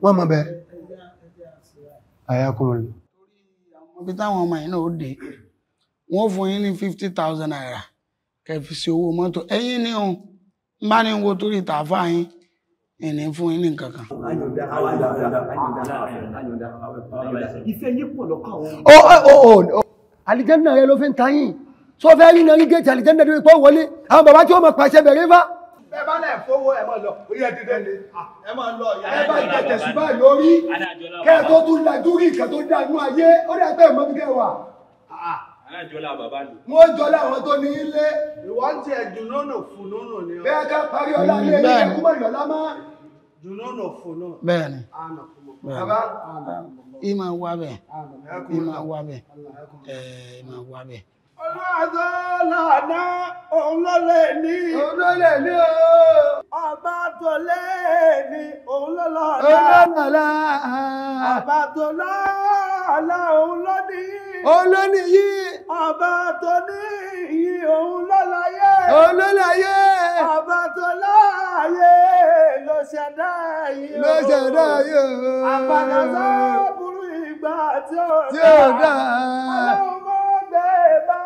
Wọ́n mọ̀ bẹ́ẹ̀. Àyàkùnrin. Ibi táwọn ọmọ yìí náà ó dé, wọ́n fún yín ní 50,000 naira kẹ́ fi ṣe owó mọ́tò. Ẹ̀yin ni òun ń bá ní wo torí tààfà yín. Ìní fún yín ní nǹkan kan. Ìfẹ́ yín pọ̀ lọ́kàn àwọn. Ó àlìjẹ́nà rẹ ló fi ń ta yín. Sọ fẹ́ rí náà rí géètì àlìjẹ́nà lórí pọ́ wọlé. Àwọn bàbá tí ó mọ̀ pàṣẹ bẹ̀rẹ̀ fá. Bẹ́ẹ̀ bá lẹ̀ fowó ẹ̀ máa lọ, orí ẹ̀ dídẹ́ ni. Ẹ máa lọ ìyá. Ẹ bá jẹ tẹ̀sùbá lórí. Kẹ́ ẹ tó tún lajú rí nǹkan tó dá inú ayé, ó dẹ̀ pẹ́ mọ́ bí kẹ́ wà. Alájọlá bàbá ni. Wọ́n jọlá àwọn tó ní ilé. Ìwọ́n ti ẹ̀ dùnúnù fùnúnù ni. Bẹ́ẹ̀ ká parí ọlá ilé ilé ẹ̀kú mọ̀ ìlọ́lá mọ́. Dùnúnù fùnúnù. Bẹ́ẹ̀ni. Bàbá. Ìmọ̀ wá bẹ̀. Ìmọ̀ wá bẹ̀. Ìmọ̀ wá bẹ̀. Olúwa lànà òun ló lè ní. Òun ló lè ní o. Ọba tó lè ní òun ló lọ́la. Òun ló lọ́la. Ọba tó lọ́la òun ló ní. Òun ló ní yìí. Ọba tó ní yìí òun ló láyé. Òun ló láyé. Ọba tó láyé ló ṣẹ̀dá yìí o. Ló ṣẹ̀dá yìí o. Àpàdà sábúrú ìgbà tí ó dá. Tí ó dá. Ọlọ́run mọ́ gbé bá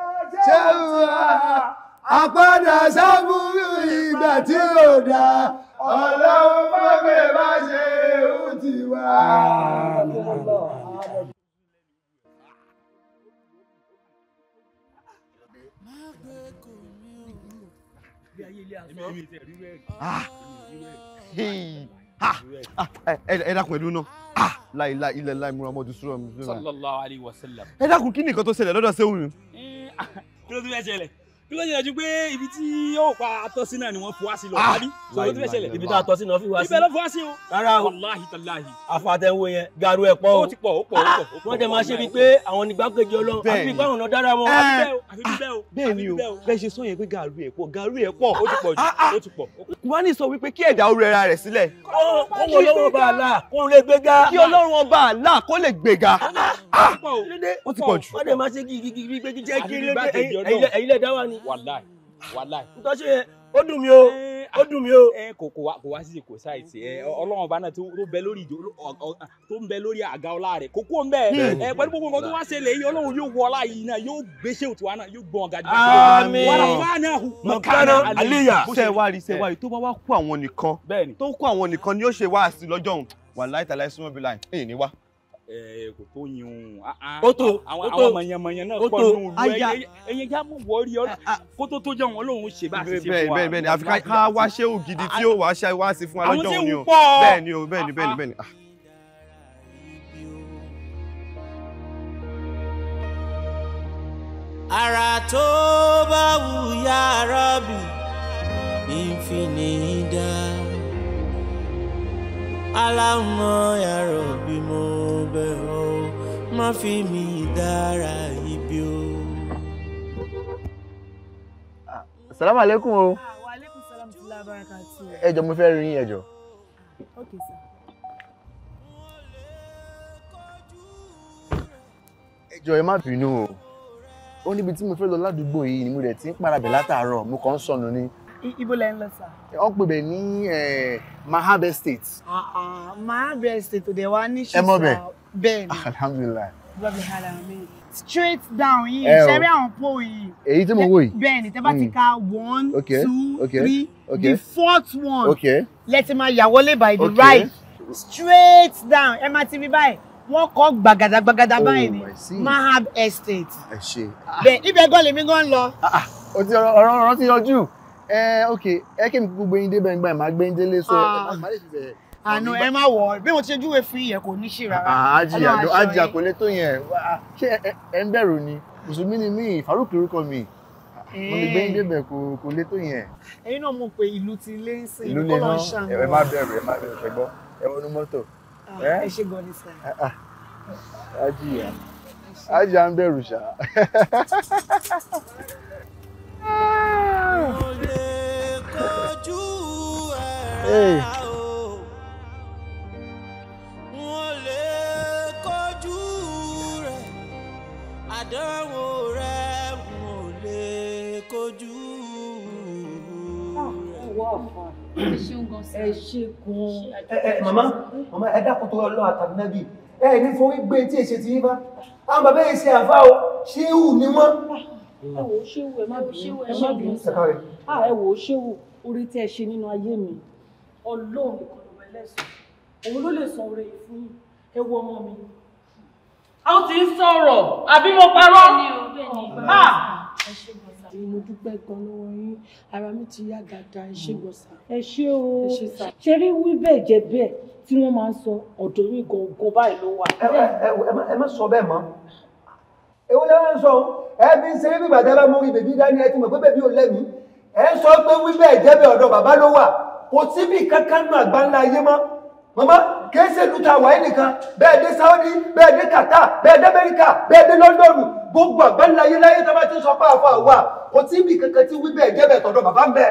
ṣe wà. Àpàdà sábúrú ìgbà tí ó dá. Ọlọ́run mọ́ gbé bá ṣe ó ti wá. Ẹ dákun ẹdun náà láìláì ilẹ̀ láì múra mọ́jú sùúrù mi. Sallallahu alayhi wa sallam. Ẹ dákun kí ni nǹkan tó ṣẹlẹ̀ lọ́dọ̀ Ṣéhù mi. Kí ló tún fẹ́ ṣẹlẹ̀? Kí ló ṣẹlẹ̀ ju pé ibi tí yóò pa atọ́sí náà ni wọ́n fi wá sí lọ àbí? Sọ ló tún fẹ́ ṣẹlẹ̀. Ibi tá a tọ́ sí náà fi wá sí. Ibẹ̀ ló fi wá sí o. Rárá o. Wàláhi tàláhi. Àfàtẹ̀wò yẹn garu ẹ̀ pọ̀ o. Ó ti pọ̀ ó pọ̀ ó pọ̀. Wọ́n jẹ́ máa ṣe bíi pé àwọn nígbàkejì Ọlọ́run àfi bíi báwọn náà dára wọn. Àfi bí bẹ́ẹ̀ o. Bẹ́ẹ̀ ni o, bẹ́ẹ̀ ṣe sọ yẹn pé garu ẹ̀ pọ̀ garu ẹ̀ pọ̀. Ó ti pọ̀ jù ó ti pọ̀. Kùránì sọ wípé kí ẹ̀dá ó rẹra rẹ̀ sílẹ̀. Kó wọ́n lọ́wọ́ ọba àlá kó lè gbéga. Kí Ọlọ́run ọba àlá kó lè gbéga. Ó ti pọ̀ jù. Wọ́n dẹ̀ máa ṣe gígígí pé jíjẹ́ kí ẹ̀yin lè dá wa ni. Wàláì wàláì. Nǹkan ṣe yẹn ó dùn mí o ó dùn mí o. Ẹ kò wá sí kò sáìsì ẹ Ọlọ́run ọba náà tó bẹ lórí ìjọ tó ń bẹ lórí àga ọlá rẹ̀ kókó ń bẹ ẹ pẹ̀lú gbogbo nǹkan tó wá ṣẹlẹ̀ yìí Ọlọ́run yóò wọ ọlá yìí náà yóò gbé ṣé òtún wa náà yóò gbọ́n gàdí. Àmín. Wàrà fáànà Mọ̀kánà àlíyà. Ṣé wá rí ṣé wá rí tó bá wá kó àwọn nìkan tó kó àwọn nìkan ni ó ṣe wá sí lọ́jọ́ òun wàláì tàláì súnmọ́ bí láì èyí ni wá. Kò tó yin o. Ó tó àwọn àwọn mọ̀yànmọ̀yàn náà pọ̀ nù ìlú ẹ̀yẹ já mọ̀ wọ́ọ́rí ọ kó tó tó jẹ́ wọn lòun ṣe bá a ṣe ṣe fún wa. Bẹ́ẹ̀ bẹ́ẹ̀ ni àfi ká wá ṣéwù gidi tí ó wàá ṣe wá sí fún wa lọ́jọ́ òní o. Bẹ́ẹ̀ ni o bẹ́ẹ̀ ni bẹ́ẹ̀ ni bẹ́ẹ̀ ni. Àrà tó bá wù ya Rabbi ìfinidá. Aláwọ̀ ya Rabbi mo bẹ̀ ọ́ má fi mi dára ibi o. Salaam alaikum o. Wa alaikum salam wa barakatuh. Ẹ jọ̀ọ́ mo fẹ́ rí yín ẹ jọ̀ọ́. Okay sir. Ẹ jọ̀ọ́ ẹ má bínú o. Ó níbi tí mo fẹ́ lọ ládùúgbò yìí ni mo dẹ̀ ti ń parabẹ̀ látàárọ̀, mo kàn ń sọnù ni. Ibo lẹ ń lọ sà? Wọ́n pè bẹ̀ ní Mahab Estate. Mahab Estate ò dẹ̀ wá ní ṣùṣà. Ẹ mọ̀ bẹ̀? Bẹ́ẹ̀ ni. Alhamdulillah. Straight down yìí, ṣe rí àwọn pole yìí. Èyí tí mo wò yìí. Bẹ́ẹ̀ ni, tẹ́ bá ti ka 1, 2, 3, the fourth one. Lẹ ti máa yà wọlé by the right. Straight down, ẹ máa ti rí báyìí. Wọ́n kọ́ gbàgàdà gbàgàdà báyìí ni Mahab Estate. Ẹ ṣe. Bẹ́ẹ̀ ibẹ̀ gan lèmi gan lọ. O ti ọ̀rọ̀ ti yanjú. Ok, ẹ kí mi gbogbo yín débẹ̀ nígbà máa gbé yín délé sọ ẹ má lè fi bẹ̀rẹ̀. Àná ẹ má wọ̀ ọ́ bí mo ti ṣe júwe fún ìyẹn kò ní ṣì rárá. Ájì kò lè tó yẹn. Ṣé ẹ ń bẹ̀rù ni? Mùsùlùmí ni mí, Farouk lórúkọ mi. Mo lè gbé yín débẹ̀ kò lè tó yẹn. Ẹ̀yin náà mọ̀ pé ìlú ti lé ń sìn. Ìlú lè ná ẹ má bẹ̀rù ẹ má bẹ̀rù ṣẹgbọ́ ẹ wọnú mọ́tò. Ẹ ṣe gan ni sir. Ájì à ń bẹ̀rù ṣá. Hey. Àdánwò rẹ̀ mo lè kojú. Ẹ ṣe gan. Ẹ màmá, màmá ẹ dákun tó lọ àtànábì. Ẹ ní forí gbé tí èṣe ti yín bá. Àwọn bàbá yìí ṣe àfá o, ṣéwù ni wọ́n. Ẹ wò ó ṣéwù, ẹ má bínú, ẹ má bínú. Ẹ wò ó ṣéwù, orí tí ẹ ṣe nínú ayé mi. Ọlọ́run nìkan ló wẹ lẹ́sùn. Òun ló lè san oore yìí fún yín. Ẹ wo ọmọ mi. A ó ti ń sọ̀rọ̀, àbí mo parọ́? Ẹ ṣé gan sà. Mo dúpẹ́ gan lọ́wọ́ yín, ara mi ti yá dáadáa, ẹ ṣé gan sà. Ẹ ṣé o. Ṣé rí wí bẹ́ẹ̀ jẹ́ bẹ́ẹ̀ tí wọ́n máa ń sọ ọ̀dọ̀ yín gangan báyìí ló wà. Ẹ má sọ bẹ́ẹ̀ mọ́. Èwo lẹ wá ń sọ? Ẹ fi ń ṣeré bí ìgbà bá mú rí bèbí dání, ẹ ti mọ̀ pé bèbí ò lẹ́mìí. Ẹ ń sọ pé wí bẹ́ẹ̀ jẹ́ bẹ́ẹ̀ ọ̀dọ̀ bàbá ló wà. Kò síbì kankan nù àgbáńlá ayé mọ́. Màmá kìí ṣe ìlú ta wàá nìkan, bẹ́ẹ̀ dé Saudi, bẹ́ẹ̀ dé Qatar, bẹ́ẹ̀ dé Amẹ́ríkà, bẹ́ẹ̀ dé London, gbogbo àgbáńláyé láyé tó bá ti sọ pé àfa wà kò tí ibi kankan tí wí bẹ́ẹ̀ jẹ́ bẹ́ẹ̀ tọ̀dọ̀ bàbá ń bẹ.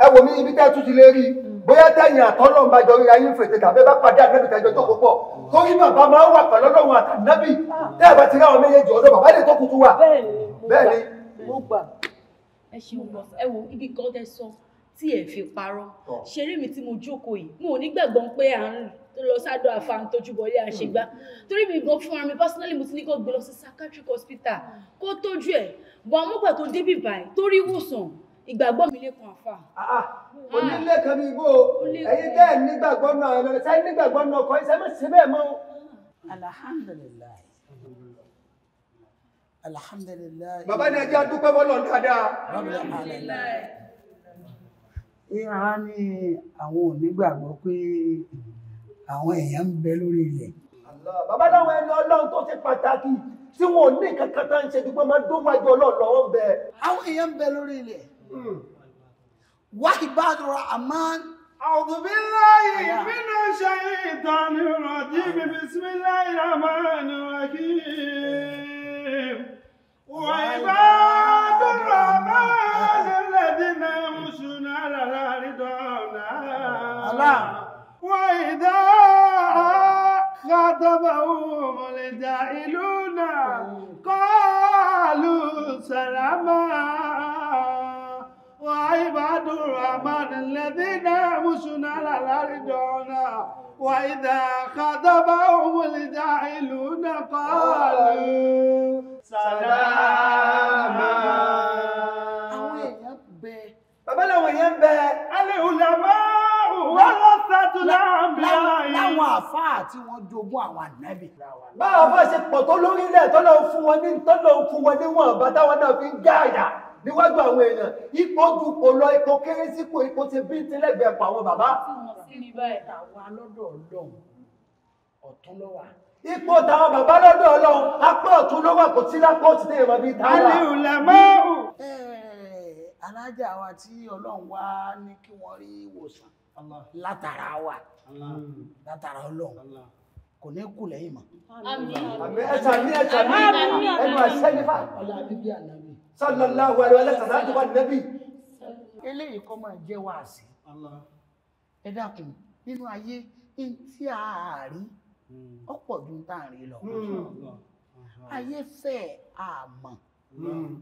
Ẹ wò mí ibi tẹ́ tún ti lè rí bóyá tẹ̀yìn àtọ́lọ́ ń bá jọ ríra yín fètè tàbí bá pàdé ànábì tẹ́jọ tó kó pọ̀ torí bàbá máa ń wà pẹ̀lú Ọlọ́run àtànábì tẹ́ ẹ bá ti rí àwọn méjèèjì ọ̀dọ̀ bàbá lè tó kutu wà. Bẹ́ẹ̀ni. Mo gbà. Ẹ ṣeun gan, ẹ wo ibi kan tẹ́ sọ tí ẹ fi parọ́ ṣeré mi tí mo jókòó yìí mo ò ní gbàgbọ́ pé à ń lọ sádọ̀ àfahàn tójú bọ̀lé àṣegbá torí mi gan fúnra mi personally mo ti ní kó gbé lọ sí psychiatric hospital kó tójú ẹ̀ bọ̀ àmọ́gbà tó débì báyìí torí ìwòsàn ìgbàgbọ́ mi lè kan àfà. Onílé kan bí igbó ẹ̀yin tẹ́ ẹ̀ nígbàgbọ́ náà ẹ̀ lọ́dọ̀ sẹ́yìn nígbàgbọ́ náà ọkọ̀ ẹ̀ ṣe bẹ́ẹ̀ mọ́. Alhamdulillah. Alhamdulillah. Bàbá ni ẹ jẹ́ adúpẹ́ bọ́lọ̀ dáadáa. Ìhàn ní àwọn ò nígbàgbọ́ pé àwọn èèyàn ń bẹ lórí ilẹ̀. Bàbá láwọn ẹni Ọlọ́run tó ṣe pàtàkì tí wọn ò ní kankan tá ń ṣe dúpẹ́ máa dún wájú Ọlọ́run lọ́wọ́ ń bẹ. Àwọn èèyàn ń bẹ lórí ilẹ̀. Wa ibadur rahman. A'udhu billahi minash shaitanir rajim. Bismillahir rahmanir rahim. Wa ibadur rahman alladhina yamshuna 'ala al-ardi hawna. Wa idha khatabahumul jahiluna qalu salama. Wa ibadur rahman alladhina yamshuna 'ala al-ardi hawna. Wa idha khatabahumul jahiluna qalu salama. Àwọn èèyàn bẹ. Bàbá làwọn èèyàn bẹ. Al-ulama warathatul anbiya. Láwọn àfáà tí wọ́n jogún àwọn ànábì. Báwọn afáà ṣe pọ̀ tó lórílẹ̀ tọ́lọ́ fún wọn ní tọ́lọ́ fún wọn níwọ̀n bá táwọn náà fi ń gáàyà níwájú àwọn èèyàn. Ipò dupò lọ, ipò kéré sípò, ipò ti bí tílẹ̀gbẹ̀ẹ́ pa àwọn bàbá. Àwa lọ́dọ̀ Ọlọ́run ọ̀tún ló wà. Ipò táwọn bàbá lọ́dọ̀ Ọlọ́run apá ọ̀tún ló wà, kò sí lápá òsì téèyàn máa fi táwà. Al-ulama'u. Alájà wa tí Ọlọ́run wá ní kí wọ́n rí ìwòsàn látara wa, látara Ọlọ́run, kò ní kú lẹ́yìn mọ́. Àmín. Ẹ̀sà ní ẹnu àṣẹ nífà. Ọlá bíbí ànábì. Sallallahu alaihi wa sallam wa nabi. Eléyìí kọ́ máa jẹ́ wáàsí. Ẹ dákun, nínú ayé tí a rí ọ̀pọ̀ ju tá à ń rí lọ. Ayé fẹ́ àmọ́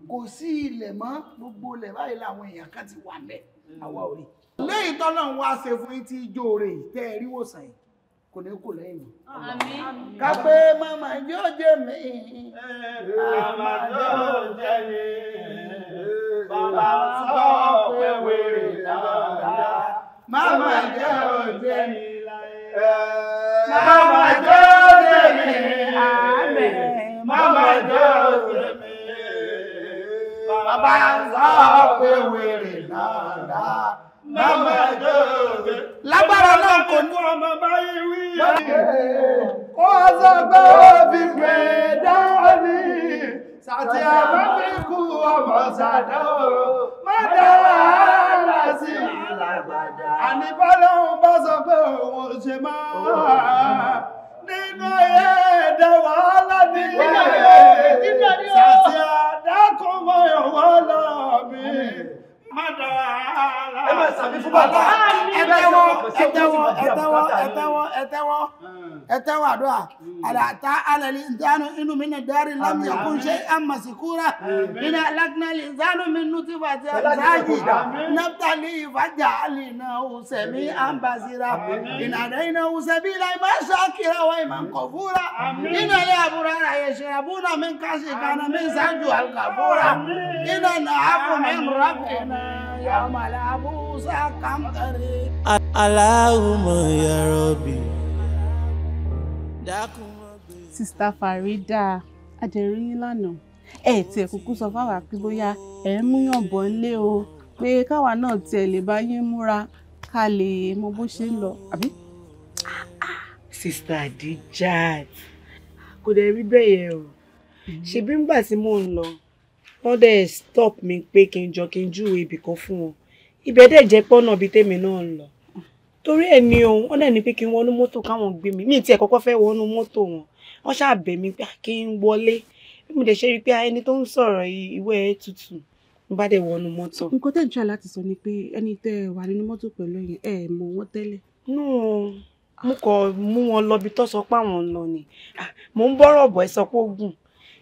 kò sí ilẹ̀ mọ́, gbogbo ilẹ̀ báyìí làwọn èèyàn kan ti wà mẹ́ àwa ò rí. Lẹ́yìn tọ́lọ́run wá ṣe fún yín tí ijó rẹ̀ tẹ́ ẹ rí wòsàn yìí kò ní kò lẹ́yìn mọ́. Ká pé màmá yóò jẹ mí. Màmá yóò jẹ mí. Bàbá sọ pé wèrè dáadáa. Màmá yóò jẹ mí. Màmá yóò jẹ mí. Màmá yóò jẹ mí. Bàbá sọ pé wèrè dáadáa. Màmá yóò jẹ mí. Lágbára náà kò ní. Ọmọ báyìí wí. Ó sọ pé ó fi pè dání. Sàtì àmọ́ fi kú ọmọ sàdá o. Má dára sí ìlàgbàdà. Àní bọ́lọ́hún bá sọ pé òun ò ṣe máa. Nínú ayé ẹ̀dá wàhálà ní. Sàtì àdákùn mọ́ ìwọ́ lọ mi. Má dára. Ẹ máa sàmì fún bàbá. Ẹ tẹ́wọ́, ẹ tẹ́wọ́, ẹ tẹ́wọ́, ẹ tẹ́wọ́, ẹ tẹ́wọ́, ẹ tẹ́wọ́ àdúrà. Àlàtà alẹ́lẹ́ ìdánu inú mi náà dárí lámì ẹkún ṣe àmàsíkúrà. Iná alákínálì ìdánù mi nú tí fàtí àzájì. Nàftàlì ìfàjà àlì náà ùsẹ̀mí àǹbàṣírà. Ìnàdá iná ùsẹ̀bí láì má ṣàkírà wá ìmọ̀ nkọ̀fúrà. Iná ilé àbúrò ara yẹ ṣèràbúnà mi kásì kaná mi ṣáájú àlùkàfúrà. Iná nàáfù mi rọ́pìnà yàmàlà àbúsà kàmtàrí. Allahumma ya Rabbi. Sista Farida, adẹ̀rí yín lánàá. Ẹ tiẹ̀ kúkú sọ fáwa pé bóyá ẹ̀ ń múyàn bọ̀ ńlé o, pé káwa náà tiẹ̀ lè bá yín múra ká lè mọ bó ṣe ń lọ, àbí? Sista Adijat, kò dẹ̀ rí bẹ́ẹ̀ yẹn o. Ṣebí ńgbà tí mò ń lọ, wọ́n dẹ̀ stop mi pé kí n jọ kí n júwe ibì kan fún wọn. Ibẹ̀ dẹ̀ jẹ́ pọ́nà bíi tèmi náà ń lọ. Torí ẹ̀ ni o, wọ́n dẹ̀ ní pé kí n wọnú mọ́tò káwọn gbé mi. Mi ì tiẹ̀ kọ́kọ́ fẹ́ wọnú mọ́tò wọn. Wọ́n ṣáà bẹ̀ mí pé kí n wọlé. Bí mo dẹ̀ ṣe rí i pé ẹni tó ń sọ̀rọ̀ yìí ìwé ẹ̀ tutù, mo bá dẹ̀ wọnú mọ́tò. Nǹkan tẹ́ ń try láti sọ ni pé ẹni tẹ́ ẹ wà nínú mọ́tò pẹ̀lú ẹ̀yìn ẹ̀ mọ̀ wọ́n tẹ́lẹ̀. No, mo kàn mú wọn lọ bí tó sọ pé àwọn ń lọ ni. Mo ń bọ́rọ̀ bọ̀ ẹ sọ pé ó gùn.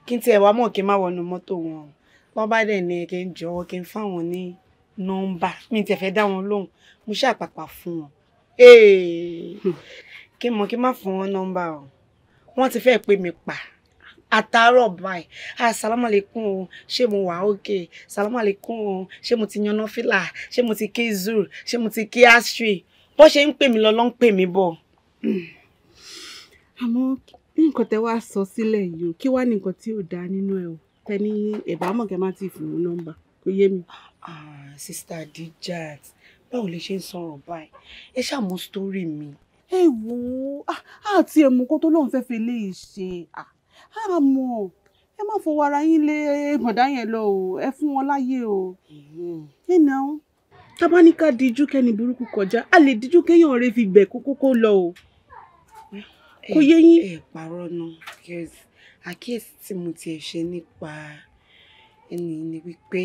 Kí n tiẹ̀ wá mọ̀ kí n má wọnú mọ́tò wọn. Wọ́n bá dẹ̀ ní kí n jọ̀wọ́ kí n fáwọn ní nọ́mbà. Mi tiẹ̀ fẹ́ dá wọn lóhùn. Mo ṣàpàpà fún wọn. Kí n mọ̀ kí n má fún wọn nọ́mbà o. Wọ́n ti fẹ́ pè mí pa. Àtàárọ̀ báyìí. Assalamu alaikum o, ṣé mo wà okay? Assalamu alaikum o, ṣé mo ti yan náfìlà? Ṣé mo ti kí zur? Ṣé mo ti kí asri? Bó ṣe ń pè mí lọ ló ń pè mí bọ̀. Àmọ́ nǹkan tẹ́ wá sọ sílẹ̀ yìí o, kí wá ní nǹkan tí ò dáa nínú ẹ o? Tẹ ní ẹ̀bá mọ̀ kẹ́ má ti fún un nọ́mbà, kò yé mi. Sista Adijat, báwo lè ṣe ń sọ̀rọ̀ báyìí? Ẹ ṣáà mọ story mi. Ẹ wò ó, àti ẹ̀mú kó tó lóun fẹ́ fi léyìí ṣe. Àmọ́ ẹ má fọwọ́ ara yín lé bọ̀dá yẹn lọ o, ẹ fún wọn láyé o. Ẹ nà ó. Tá bá ní ká dijú kẹ́ni burúkú kọjá, a lè dijú kéèyàn rẹ fi gbẹ̀ kókó kó lọ o. Kò yé yín. Ẹ parọ́ náà, because àkíyèsí tí mo tiẹ̀ ṣe nípa ẹni ni wípé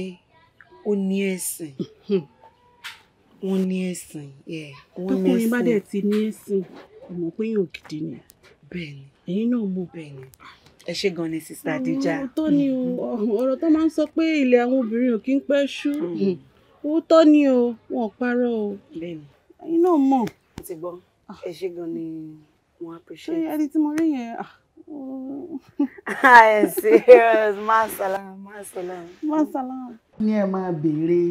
ó ní ẹ̀sìn. Wọ́n ní ẹ̀sìn. Wọ́n ní ẹ̀sìn. Tọkùnrin bá dẹ̀ ti ní ẹ̀sìn, ọmọ pé yóò gidi ni. Bẹ́ẹ̀ni. Ẹ̀yin náà mọ̀. Bẹ́ẹ̀ni. Ẹ ṣé gan ni Sista Adija. Òótọ́ ni o, ọ̀rọ̀ tó máa ń sọ pé ilẹ̀ àwọn obìnrin ò kí ń pẹ́ ṣú. Òótọ́ ni o, wọn ò parọ́ o. Bẹ́ẹ̀ni. Ẹ̀yin náà mọ̀. Mo ti gbọ́. Ẹ ṣé gan ni mo appreciate. Ṣé ẹni tí mo rí yẹn? I serious. Masalam, masalam. Masalam. Ní ẹ máa béèrè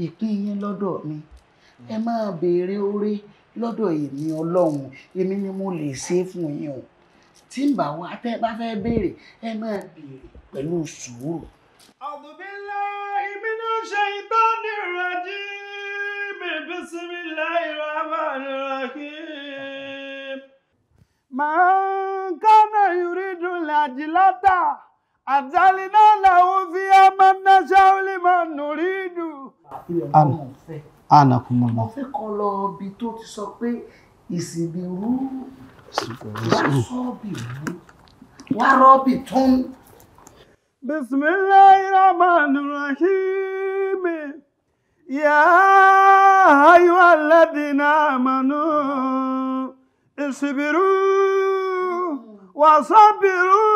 ìpín yín lọ́dọ̀ mi, ẹ máa béèrè oore lọ́dọ̀ èmi Ọlọ́run, èmi ni mo lè ṣe é fún yín o. Tí ń bá wa tẹ́ bá fẹ́ béèrè, ẹ máa béèrè pẹ̀lú sùúrù. A'udhu billahi minash shaitanir rajim. Bismillahir rahmanir rahim. Man kana yuridu al-ajlata ajalna lahu fiha ma nasha'u liman nuridu. Anakumullah. Mo fẹ́ kọ́ lọ ibi tó ti sọ pé ìsìnbìrú wá sọ́ọ̀bìrú wá rọ́ọ̀bì tún. Bismillahir rahmanir rahim. Ya ayyuhalladhina amanu isbiru wa sabiru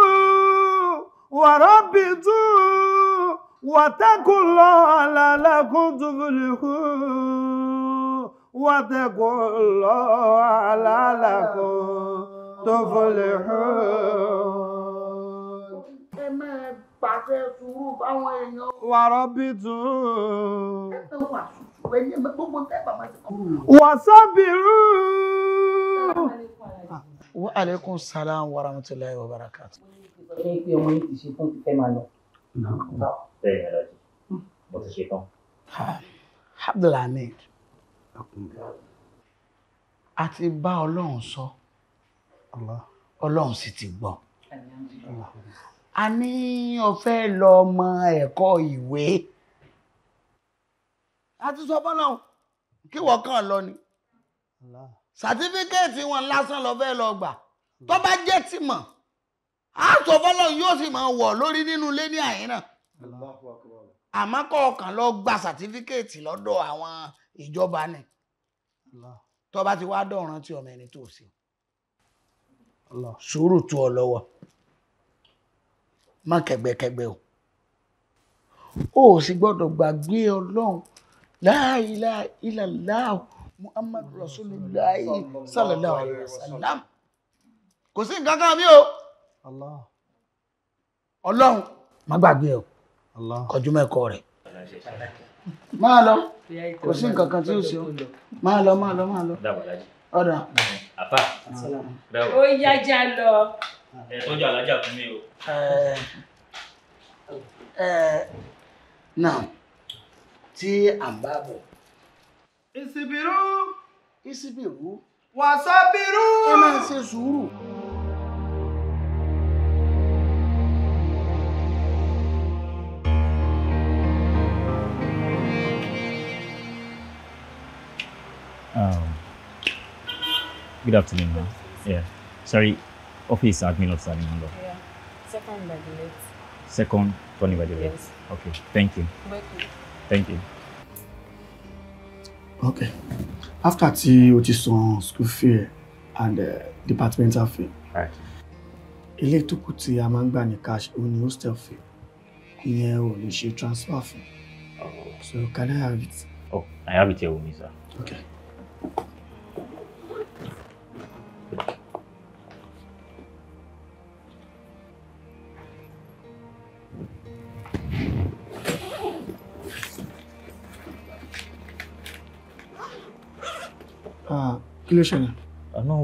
وربطوا واتقوا الله لعلكم تفلحون واتقوا الله لعلكم تفلحون. Ẹ máa pàṣẹ sùúrù fáwọn èèyàn. وربطوا Ẹ wà sùúrù ẹ̀yẹ gbogbo tẹ́ bàbá ti kọ́. وصبروا. Wa alaikum salam wa rahmatullahi wa barakatuh. Ṣé pé ọmọ yìí ti ṣe tán, ti fẹ́ máa lọ? Bẹ́ẹ̀ ni Aláàjì, mo ti ṣe tán. Abdulhamid, a ti bá Ọlọ́run sọ, Ọlọ́run sì ti gbọ́. A ní o fẹ́ lọ mọ ẹ̀kọ́ ìwé. A ti sọ fọ́lọ́run kí wọ́n kàn lọ ni. Sàtífíkẹ́ẹ̀tì wọn lásán lọ fẹ́ lọ gbà. Tó bá jẹ́ tìmọ̀, a sọ fọ́lọ́run yóò sì máa wọ̀ lórí nínú ilé ní àyín náà. Àmọ́ kọ́ ọkàn lọ gba sàtífíkẹ́ẹ̀tì lọ́dọ̀ àwọn ìjọba ni. Tó bá ti wá dọ̀ràn tí ọmọ ẹni tó ṣe. Sùúrù tó ọ lọ́wọ́. Má kẹ̀gbẹ́kẹ̀gbẹ́ o. O ò sì gbọ́dọ̀ gbàgbé Ọlọ́run. La ilaha illallah Muhammadu Rasulullah sallallahu alaihi wasallam. Kò sí nǹkan kan mi o. Ọlọ́run má gbàgbé o. Kọjú mẹ́kọ̀ọ́ rẹ̀. Máa lọ. Kò sí nǹkan kan tí ó ṣe o. Máa lọ, máa lọ, máa lọ. Ọ̀dà. Àfà. Ó yá, já lọ. Ẹ tọ́jú alájà fún mi o. Náà tí à ń bá bọ̀. Ìsìbìrú. Ìsìbìrú. Wàsábìrú. Ẹ máa ṣe sùúrù. Good afternoon, ma'am. Yeah. Sorry, office admin officer number. Yeah. Second by the left. Second, turning by the left. Yes. Okay. Thank you. Welcome. Thank you. Okay. After tí o ti san school fee and departmental fee. Right. Ilé tó kù tí a máa ń gbà ní cash òun ni hostel fee. Ìyẹn ò lè ṣe transfer fún. So can I have it? Oh, I have it here with me, sir. Okay. Kí ló ṣẹlẹ̀? No,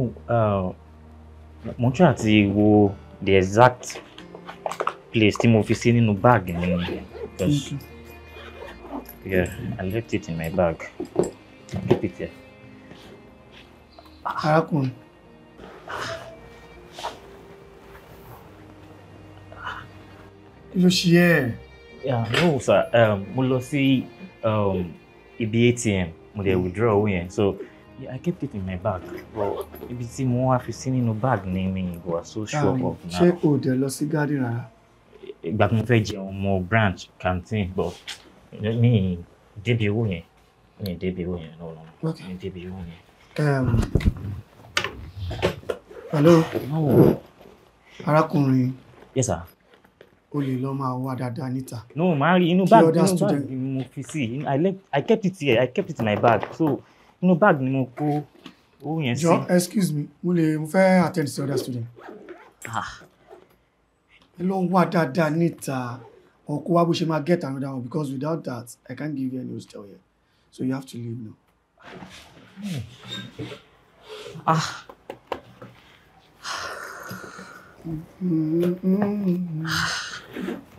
mo ń try àti wo the exact place tí mo fi sí nínú bag mi. Because, yeah, I left it in my bag. I keep it here. Arákùnrin. Kí ló ṣe ẹ́? Yeah, no, sir. Mo lọ sí ibi ATM, mo dẹ̀ withdraw owó yẹn. So, yeah, I kept it in my bag. But ibi tí mo wá fi sí nínú bag ni mi was so sure of now. Ṣé o dẹ̀ lọ sí garden rárá? Ìgbà tí mo fẹ́ jẹun, mo branch canteen, but mi débi owó yẹn. Mi débi owó yẹn, no, no, no. Mi débi owó yẹn. Hello. No. Arákùnrin. Yes, sir. O lè lọ máa wá dáadáa níta. No, màá rí inú bag, inú bag ni mo fi sí. I kept it here. I kept it in my bag. So, inú bag ni mo kó owó yẹn sí. Jọ, excuse me, mo fẹ́ attend to other student. Ah. Ẹ lọ wá dáadáa níta. Or kó wá bó ṣe máa get another one, because without that, I can't give you any hostel here. So you have to leave now. Ah.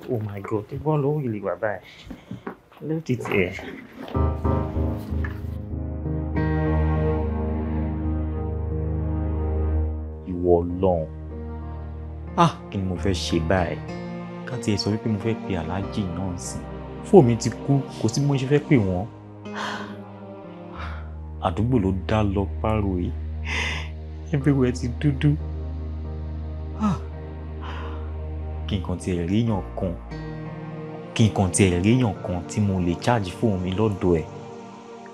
Oh my God, the ball ló really wà báyìí. Left it here. Ìwọ Ọlọ́run. Ah, kí ni mo fẹ́ ṣe báyìí? Ká tiẹ̀ sọ wípé mo fẹ́ pe Aláàjì náà sí. Fóònù mi ti kú, kò sí bí mo ṣe fẹ́ pè wọ́n. Àdúgbò ló dá lọ párò yìí. Everywhere ti dúdú. Ah, kí n kàn tiẹ̀ ríyàn kan, kí n kàn tiẹ̀ ríyàn kan tí mo lè charge fóònù mi lọ́dọ̀ ẹ̀.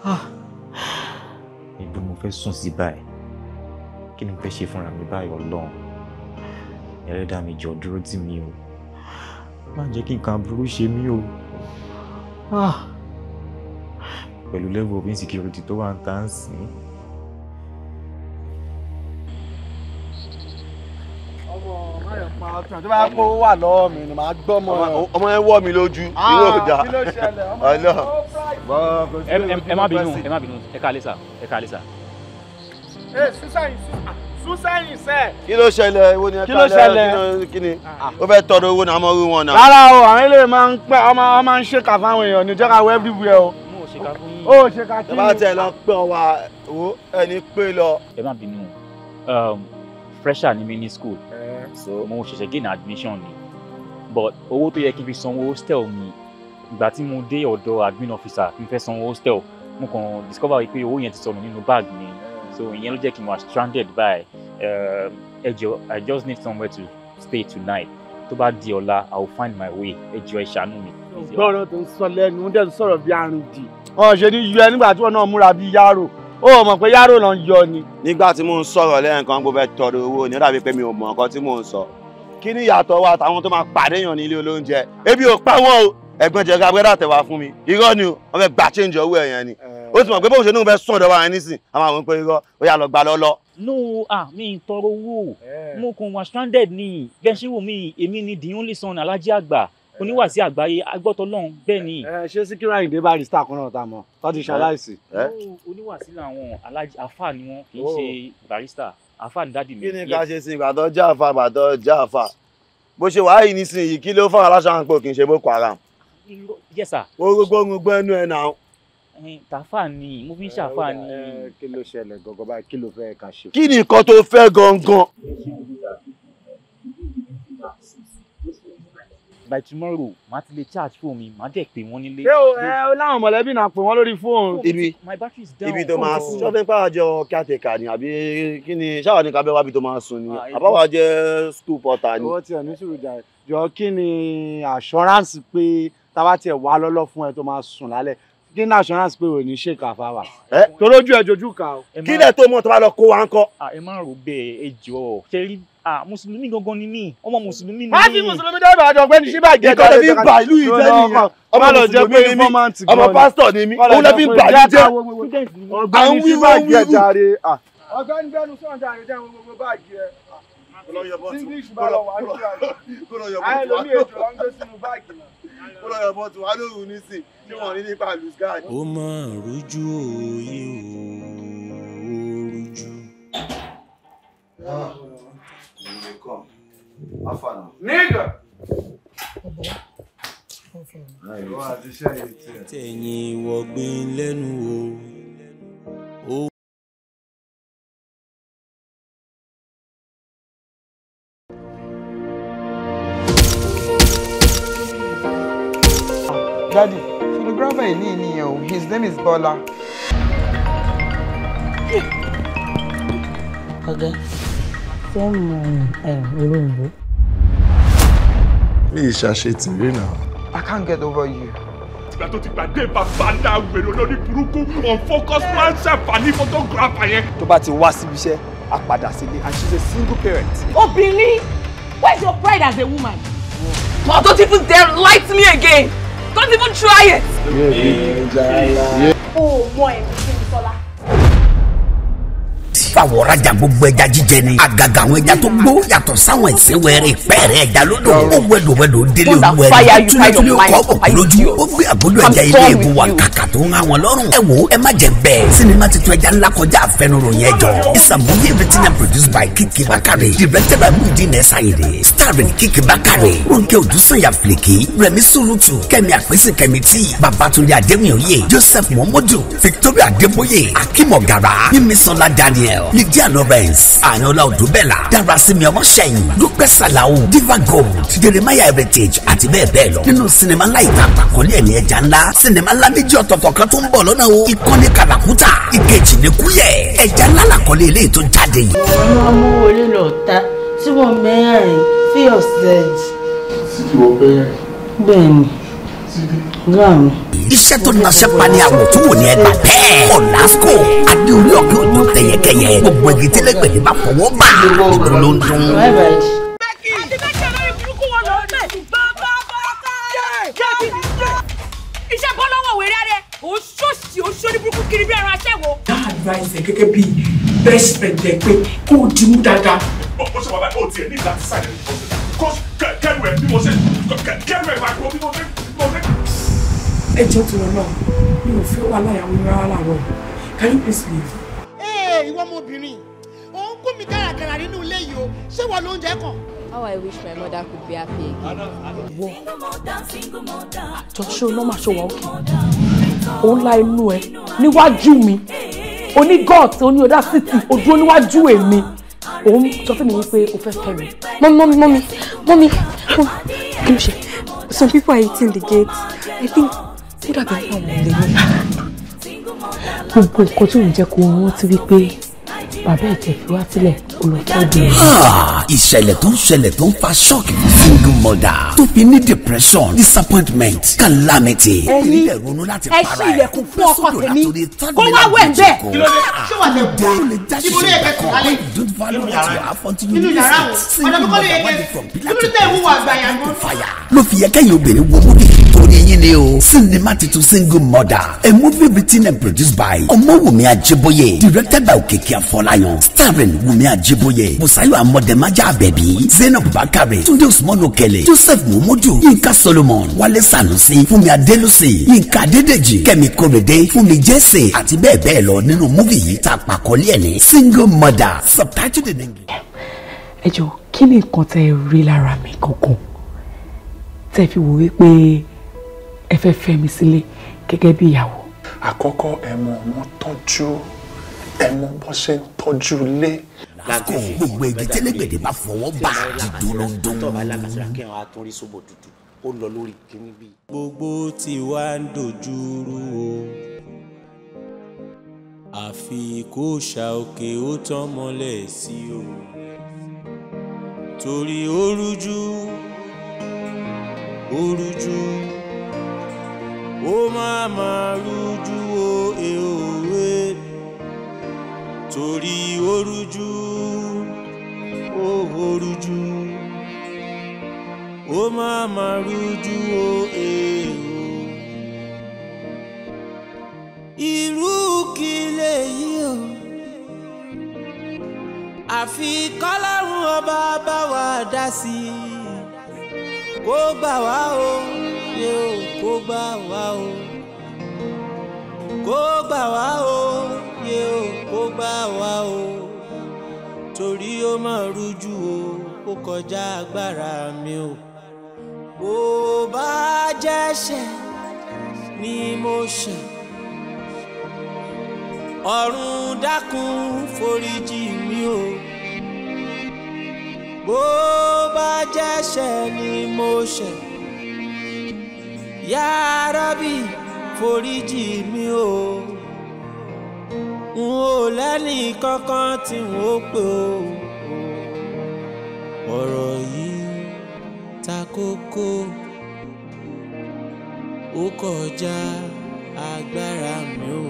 Ah, ibo mo fẹ́ sùn sí báyìí? Kí ni mo fẹ́ ṣe fúnra mi báyìí, Ọlọ́run? Ẹlẹ́dàá mi jọ̀ọ́ dúró tì mí o. Má jẹ́ kí nǹkan aburú ṣe mí o. Pẹ̀lú level of insecurity tó wà ń tà ń sìn. Tó bá kó wà lọ́wọ́ mi ni màá gbọ́ mọ́. Ọmọ yẹn wọ́ mi lójú. Irú ò dáa. Kí ló ṣẹlẹ̀? Ẹ má bínú, ẹ má bínú, ẹ káalẹ́ sà, ẹ káalẹ́ sà. Ẹ sísẹ́yìn sísẹ́yìn sẹ́. Kí ló ṣẹlẹ̀? Èwo ni ẹ Kí ló ṣẹlẹ̀? Kí ni? Ó fẹ́ tọrọ owó náà, ọmọ orí wọn náà. Rárá o, àwọn eléyìí máa ń pẹ́, ọmọ máa ń ṣèkà fáwọn èèyàn ní jẹ́ ká wọ everywhere o. Mo ò ṣèkà fún yín. Ó ṣèkà kí Ẹ bá tẹ̀ lọ pé ọ wá wo ẹni pé lọ. Ẹ má bínú, fresher ni mi ní school, so mo ṣẹ̀ṣẹ̀ gain admission ni, but owó tó yẹ kí n fi sanwó hostel mi, ìgbà tí mo dé ọ̀dọ̀ admin officer kí n fẹ́ sanwó hostel, mo kàn discover wípé owó yẹn ti sọnù nínú bag mi, so ìyẹn ló jẹ́ kí n wà stranded by. Ẹ jọ̀ọ́, I just need somewhere to stay tonight. Tó bá di ọ̀la, I will find my way. Ẹ jọ̀ọ́, ẹ ṣàánú mi. Gbọ́dọ̀ tó ń sọ lẹ́nu, ó dẹ̀ ń sọ̀rọ̀ bí arìndì. Wọ́n ṣe ní yọ ẹ nígbà tí wọ́n náà múra bí yárò. Ó mọ̀ pé yárò ló ń yọ ni. Nígbà tí mò ń sọ̀rọ̀ lẹ́ẹ̀kan pé ó fẹ́ tọrọ owó ni, ó dàbí pé mi ò mọ nǹkan tí mò ń sọ. Kí ni ìyàtọ̀ wa àtàwọn tó máa pàdé yàn ní ilé olóúnjẹ? Ebi ò pa wọ́n o. Ẹ̀gbọ́n jẹ ká búrẹ́dà tẹ̀wá fún mi. Irọ́ ni o, wọ́n fẹ́ gba change owó ẹ̀yẹn ni. Ó ti mọ̀ pé bóun ṣe ní òun fẹ́ sùn ọ̀dọ̀ wa yẹn nísìn, àwọn àwọn pé irọ́, ó yá lọ gbà lọ́lọ́. No, mi ń tọrọ owó. Mo kàn wà stranded ni. Bẹ́ẹ̀ ṣé wò mí, èmi ni the only son Alhaji Àgbà, oníwàásí àgbáyé, agbọ́tọ̀lọ́hún, bẹ́ẹ̀ ni. Ẹ ṣé Síkírù Àyìndé Barrister kan náà tá a mọ̀, tó ti ṣaláìsí. Oníwàásí làwọn Alhaji, àfáà ni wọ́n, kì í ṣe barrister, àfáà ni dádì mi. Kí ni ká ṣe sí ìgbà tó já àfà, ìgbà tó já àfà? Bó ṣe wàá yìí nísìnyí, kí ló fáwọn aláṣà ń pò kì í ṣe Boko Haram? Yes sir. Ó gbogbo gbogbo ẹnu ẹ̀ náà. Tàfà ni, mo fi ń ṣàfà ni. Kí ló ṣẹlẹ̀ gangan báyìí? Kí ló fẹ́ ká ṣe? Kí ni nǹkan tó fẹ́ gangan? By tomorrow, màá ti lè charge phone mi, màá dẹ̀ pè wọ́n nílé. Ṣé o ẹ láwọn mọ̀lẹ́bí náà pè wọ́n lórí fóònù? Ibi My battery is down. ibi tó máa sùn. Ṣọ́fẹ́ pàrọ̀ jọ caretaker ni àbí kí ni ṣáà ní kábẹ́ wábi tó máa sùn ni? Àbáwá jẹ́ school porter ni. Owó tiẹ̀ ní sùúrù jà. Jọ kí ni assurance pé táwa tiẹ̀ wá lọ́lọ́ fún ẹ tó máa sùn lálẹ́? Kí ni assurance pé ò ní ṣèkà fáwa? Torójú ẹ jojú kà o. Kí lẹ̀ tó mọ̀ tó bá lọ kó wa ń kọ́? Ẹ má rò bẹ́ẹ̀, ẹ jọ̀ọ́. Ṣé rí mùsùlùmí gangan ni mí, ọmọ mùsùlùmí ni mí. Má fi mùsùlùmí dẹ́rù àjọ ọ̀gbẹ́ni Ṣíbàjẹ́. Nǹkan tó fi ń bà ìlú yìí jẹ́ nìyẹn. Ọmọ mùsùlùmí ni mí, ọmọ pásítọ̀ ni mí, òun lè fi ń bà ìlú jẹ́. À ń wíwú wíwú. Ọ̀gbẹ́ni bẹ́nu sọ̀rọ̀ jàre jẹ́ gbogbo báàgì ẹ. English bá lọ wà á jù àyè lómi èjò ló ń gbé sínú báàgì náà. Kó lọ yọ bọ́ọ̀tù wá lóru nísìn tí wọ́n ní nípa lùsgáàdì. Ó máa rújú òye o, rújú. Nigga. Tẹ̀yìn wọ̀gbìn lẹ́nu o. Daddy, photographer yìí nìyẹn o. His name is Bola. Ọ̀gá, ṣé mo olóyìnbó? Mi ì ṣàṣetì rí náà. I can't get over you. Ìgbà tó ti gbàdé bàbá ńlá wèrè olórí burúkú unfocused man ṣàǹfààní photographer yẹn. Tó bá ti wá síbi iṣẹ́, a padà sílé and she's a single parent. Obìnrin, where's your pride as a woman? Oh, don't even dare lie to me again. Don't even try it. O mọ ẹ̀mí Kẹ́misọ́lá. Fàwọ̀rajà gbogbo ẹja jíjẹ ni àgàgà àwọn ẹja tó gbó yàtọ̀ sáwọn ìsínwẹ̀rẹ̀ pẹ́ẹ́rẹ́ ẹja lódò ó wẹ̀dọ̀wẹ̀dọ̀ délé olúwẹ̀rẹ̀ túnitúni ó kọ́ òkú lójú ó gbé àbúrò ẹja ilé egun wa kàkà tó ń hàn wọn lọ́rùn ẹ wo ẹ má jẹ bẹ́ẹ̀ sinimá titun ẹja ńlá kọjá àfẹnuròyìn ẹjọ́. It's a movie written and produced by Kiki Bakare, directed by Muideen Ẹ̀sáyẹ̀dẹ̀, starring Kiki Bakare, Ronke Odúsànyà Flèkì, Rẹ̀mí Sùrùtù, Kẹ́mi Àpèsè Kẹ́mi Tí, Babatunde Adéwìnyóye, Joseph Momodu, Victoria Adébóyè, Akim Ọ̀gárá, Mímísọ́lá Daniel, Lydia Lawrence, Àyànlá Odúbẹ̀là, Dárasími Ọmọṣẹ́yìn, Dúpẹ́ Sàlàó, Diva Gold, Jeremiah Heritage àti bẹ́ẹ̀ bẹ́ẹ̀ lọ. Nínú sinimá ńlá ìta àpàkọ́lé ẹ̀ ní ẹja ńlá, sinimá ńlá méjì ọ̀tọ̀ọ̀tọ̀ kan tó ń bọ̀ lọ́nà o. Ìkànnì Kàràkútà, ìkejì ní Kúyẹ̀, ẹja ńlá làkọ́lé eléyìí tó jáde yìí. Wọ́n mú wọlé lọ ta tí wọ́n mẹ́rin fi ọ̀sẹ̀ jì. Sí ìwọ bẹ́ẹ̀. Bẹ́ẹ̀ni. Gbà mí. Iṣẹ́ tó naṣẹ́ pa ni àwọ̀ tó wò ní ẹgbà bẹ́ẹ̀. Ọ̀làsíkò Adéorí ọ̀kẹ́ òjò tẹ̀yẹkẹyẹ gbogbo igi tẹ́lẹ̀gbẹ̀dẹ̀ bá fọwọ́ bá ìdùn ló ń dún. Àti bẹ́ẹ̀ kí olórí burúkú wọn lọ bẹ̀. Bàbá bá kiri bí ẹran aṣẹ́wó. Dá advice ẹ gẹ́gẹ́ bí best friend ẹ pé kó o dìmú dáadáa. Ó ṣe wà báyìí, ó tiẹ̀ ní láti sign ẹ̀ kẹ́rù ẹ̀ bí mo ṣe kẹ́rù ẹ̀ máa kó bí mo ṣe. Ẹ jọ̀ọ́ tó lọ náà, mi ò fẹ́ wà láyàwó rárá láàárọ̀. Can you please leave? Ee, ìwọ ọmọbìnrin, òun kún mi gàràgàrà nínú ilé yìí o, ṣé wọ́n ló ń jẹ́ kàn? How I wish my mother could be happy again. Wọ́ jọ ṣé o nọ́mà ṣó wà òkè? Òun la inú ẹ níwájú mi, oní gọ́ọ̀tì, oní ọ̀dá city, ojú oníwájú èmi. Òun sọ fún mi wípé o fẹ́ fẹ́ mi. Mummy, mummy, mummy, kí ló ṣe? Some people are eating the gate. I think ó dàbí pé àwọn olè ní. Gbogbo nǹkan tí òun jẹ́ kó rántí wípé bàbá ẹ̀ tẹ̀ fi wá sílẹ̀ olùkọ́. Ìṣẹ̀lẹ̀ tó ń ṣẹlẹ̀ tó ń fa shock fún single mother tó fi ní depression, disappointment, calamity. Ẹ̀yin ronú láti ẹ para ṣí ẹ̀ ilẹ̀kùn fún ọkọ tèmi kó wá wẹ̀ ń bẹ́ẹ̀. Ṣé wàá lè bọ́? Ibo ló yẹ kẹ́ sùn lálẹ́? Don't value what you have until you Nínú lose yàrá it. wo? Ọ̀dọ̀ mi kọ́ ló yẹ kẹ́ sùn. Kí ló dé ìwúwo àgbàyà gan? Ló fi yẹ kẹ́yìn obìnrin wo movie torí yín ni o. Sinimá titun Single Mother, a movie written and produced by Ọmọwùmí Ajíbóyè, directed by Òkìkí Afọláyan, starring Wùmí Ajíbóyè, Bùsáyọ̀ Amọ̀dẹ̀májà Àbẹ̀bí, Zainab Bakare, Túndé Usman Okele, Joseph Muhammadu, Yinka Solomon, Wálé Sanusi, Fúnmi Adélùsì, Yinka Adédèjì, Kẹ́mi Kórèdé, Fúnmi Jẹ́sè àti bẹ́ẹ̀ bẹ́ẹ̀ lọ nínú movie yìí tá a pàkọ́lé ẹ̀ ní Single Mother, subtitled in English. Ẹ jọ̀ọ́, kí ni nǹkan tẹ́ ẹ rí lára mi gangan tẹ́ fi wò wípé ẹ fẹ́ fẹ́ mi sílé gẹ́gẹ́ bí ìyàwó? Àkọ́kọ́, ẹ mọ wọn tọ́jú, ẹ mọ bó ṣe ń tọ́jú ilé. Lásìkò gbogbo igi tẹ́lẹ̀gbẹ̀dẹ̀ bá fọwọ́ bá dídùn ló ń dún. Tọ́ba alákàtúrà kí àwọn atúnrí sóbò dúdú ó lọ lórí kíní bíi. Gbogbo tí wàá ń dojú rú o, àfi kó ṣà òkè ó tán mọ́lẹ̀ sí o, torí ó rújú, ó rújú, ó má má rújú o èòwe, torí ó rújú, ó rújú, ó má má rújú o èèò. Irú kí lèyí o? Àfi kọ́lọ́run ọba bá wa dá sí i, kó gbà wá o, yé o, kó gbà wá o, kó gbà wá o, yé o, kó gbà wá o, torí ó máa rújú o, ó kọjá agbára mi o. Bó bá jẹ́ṣẹ̀ ni mo ṣẹ̀, ọ̀run dákun foríjì mi o. Bó bá jẹ́ṣẹ̀ ni mo ṣẹ̀, Ya Rabbi foríjì mi o. N ò lẹ́nì kankan tí n ó pè o. Ọ̀rọ̀ yìí ta kókó, ó kọjá agbára mi o.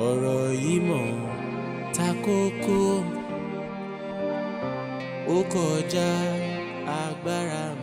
Ọ̀rọ̀ yìí mọ̀ ta kókó, ó kọjá agbára mi.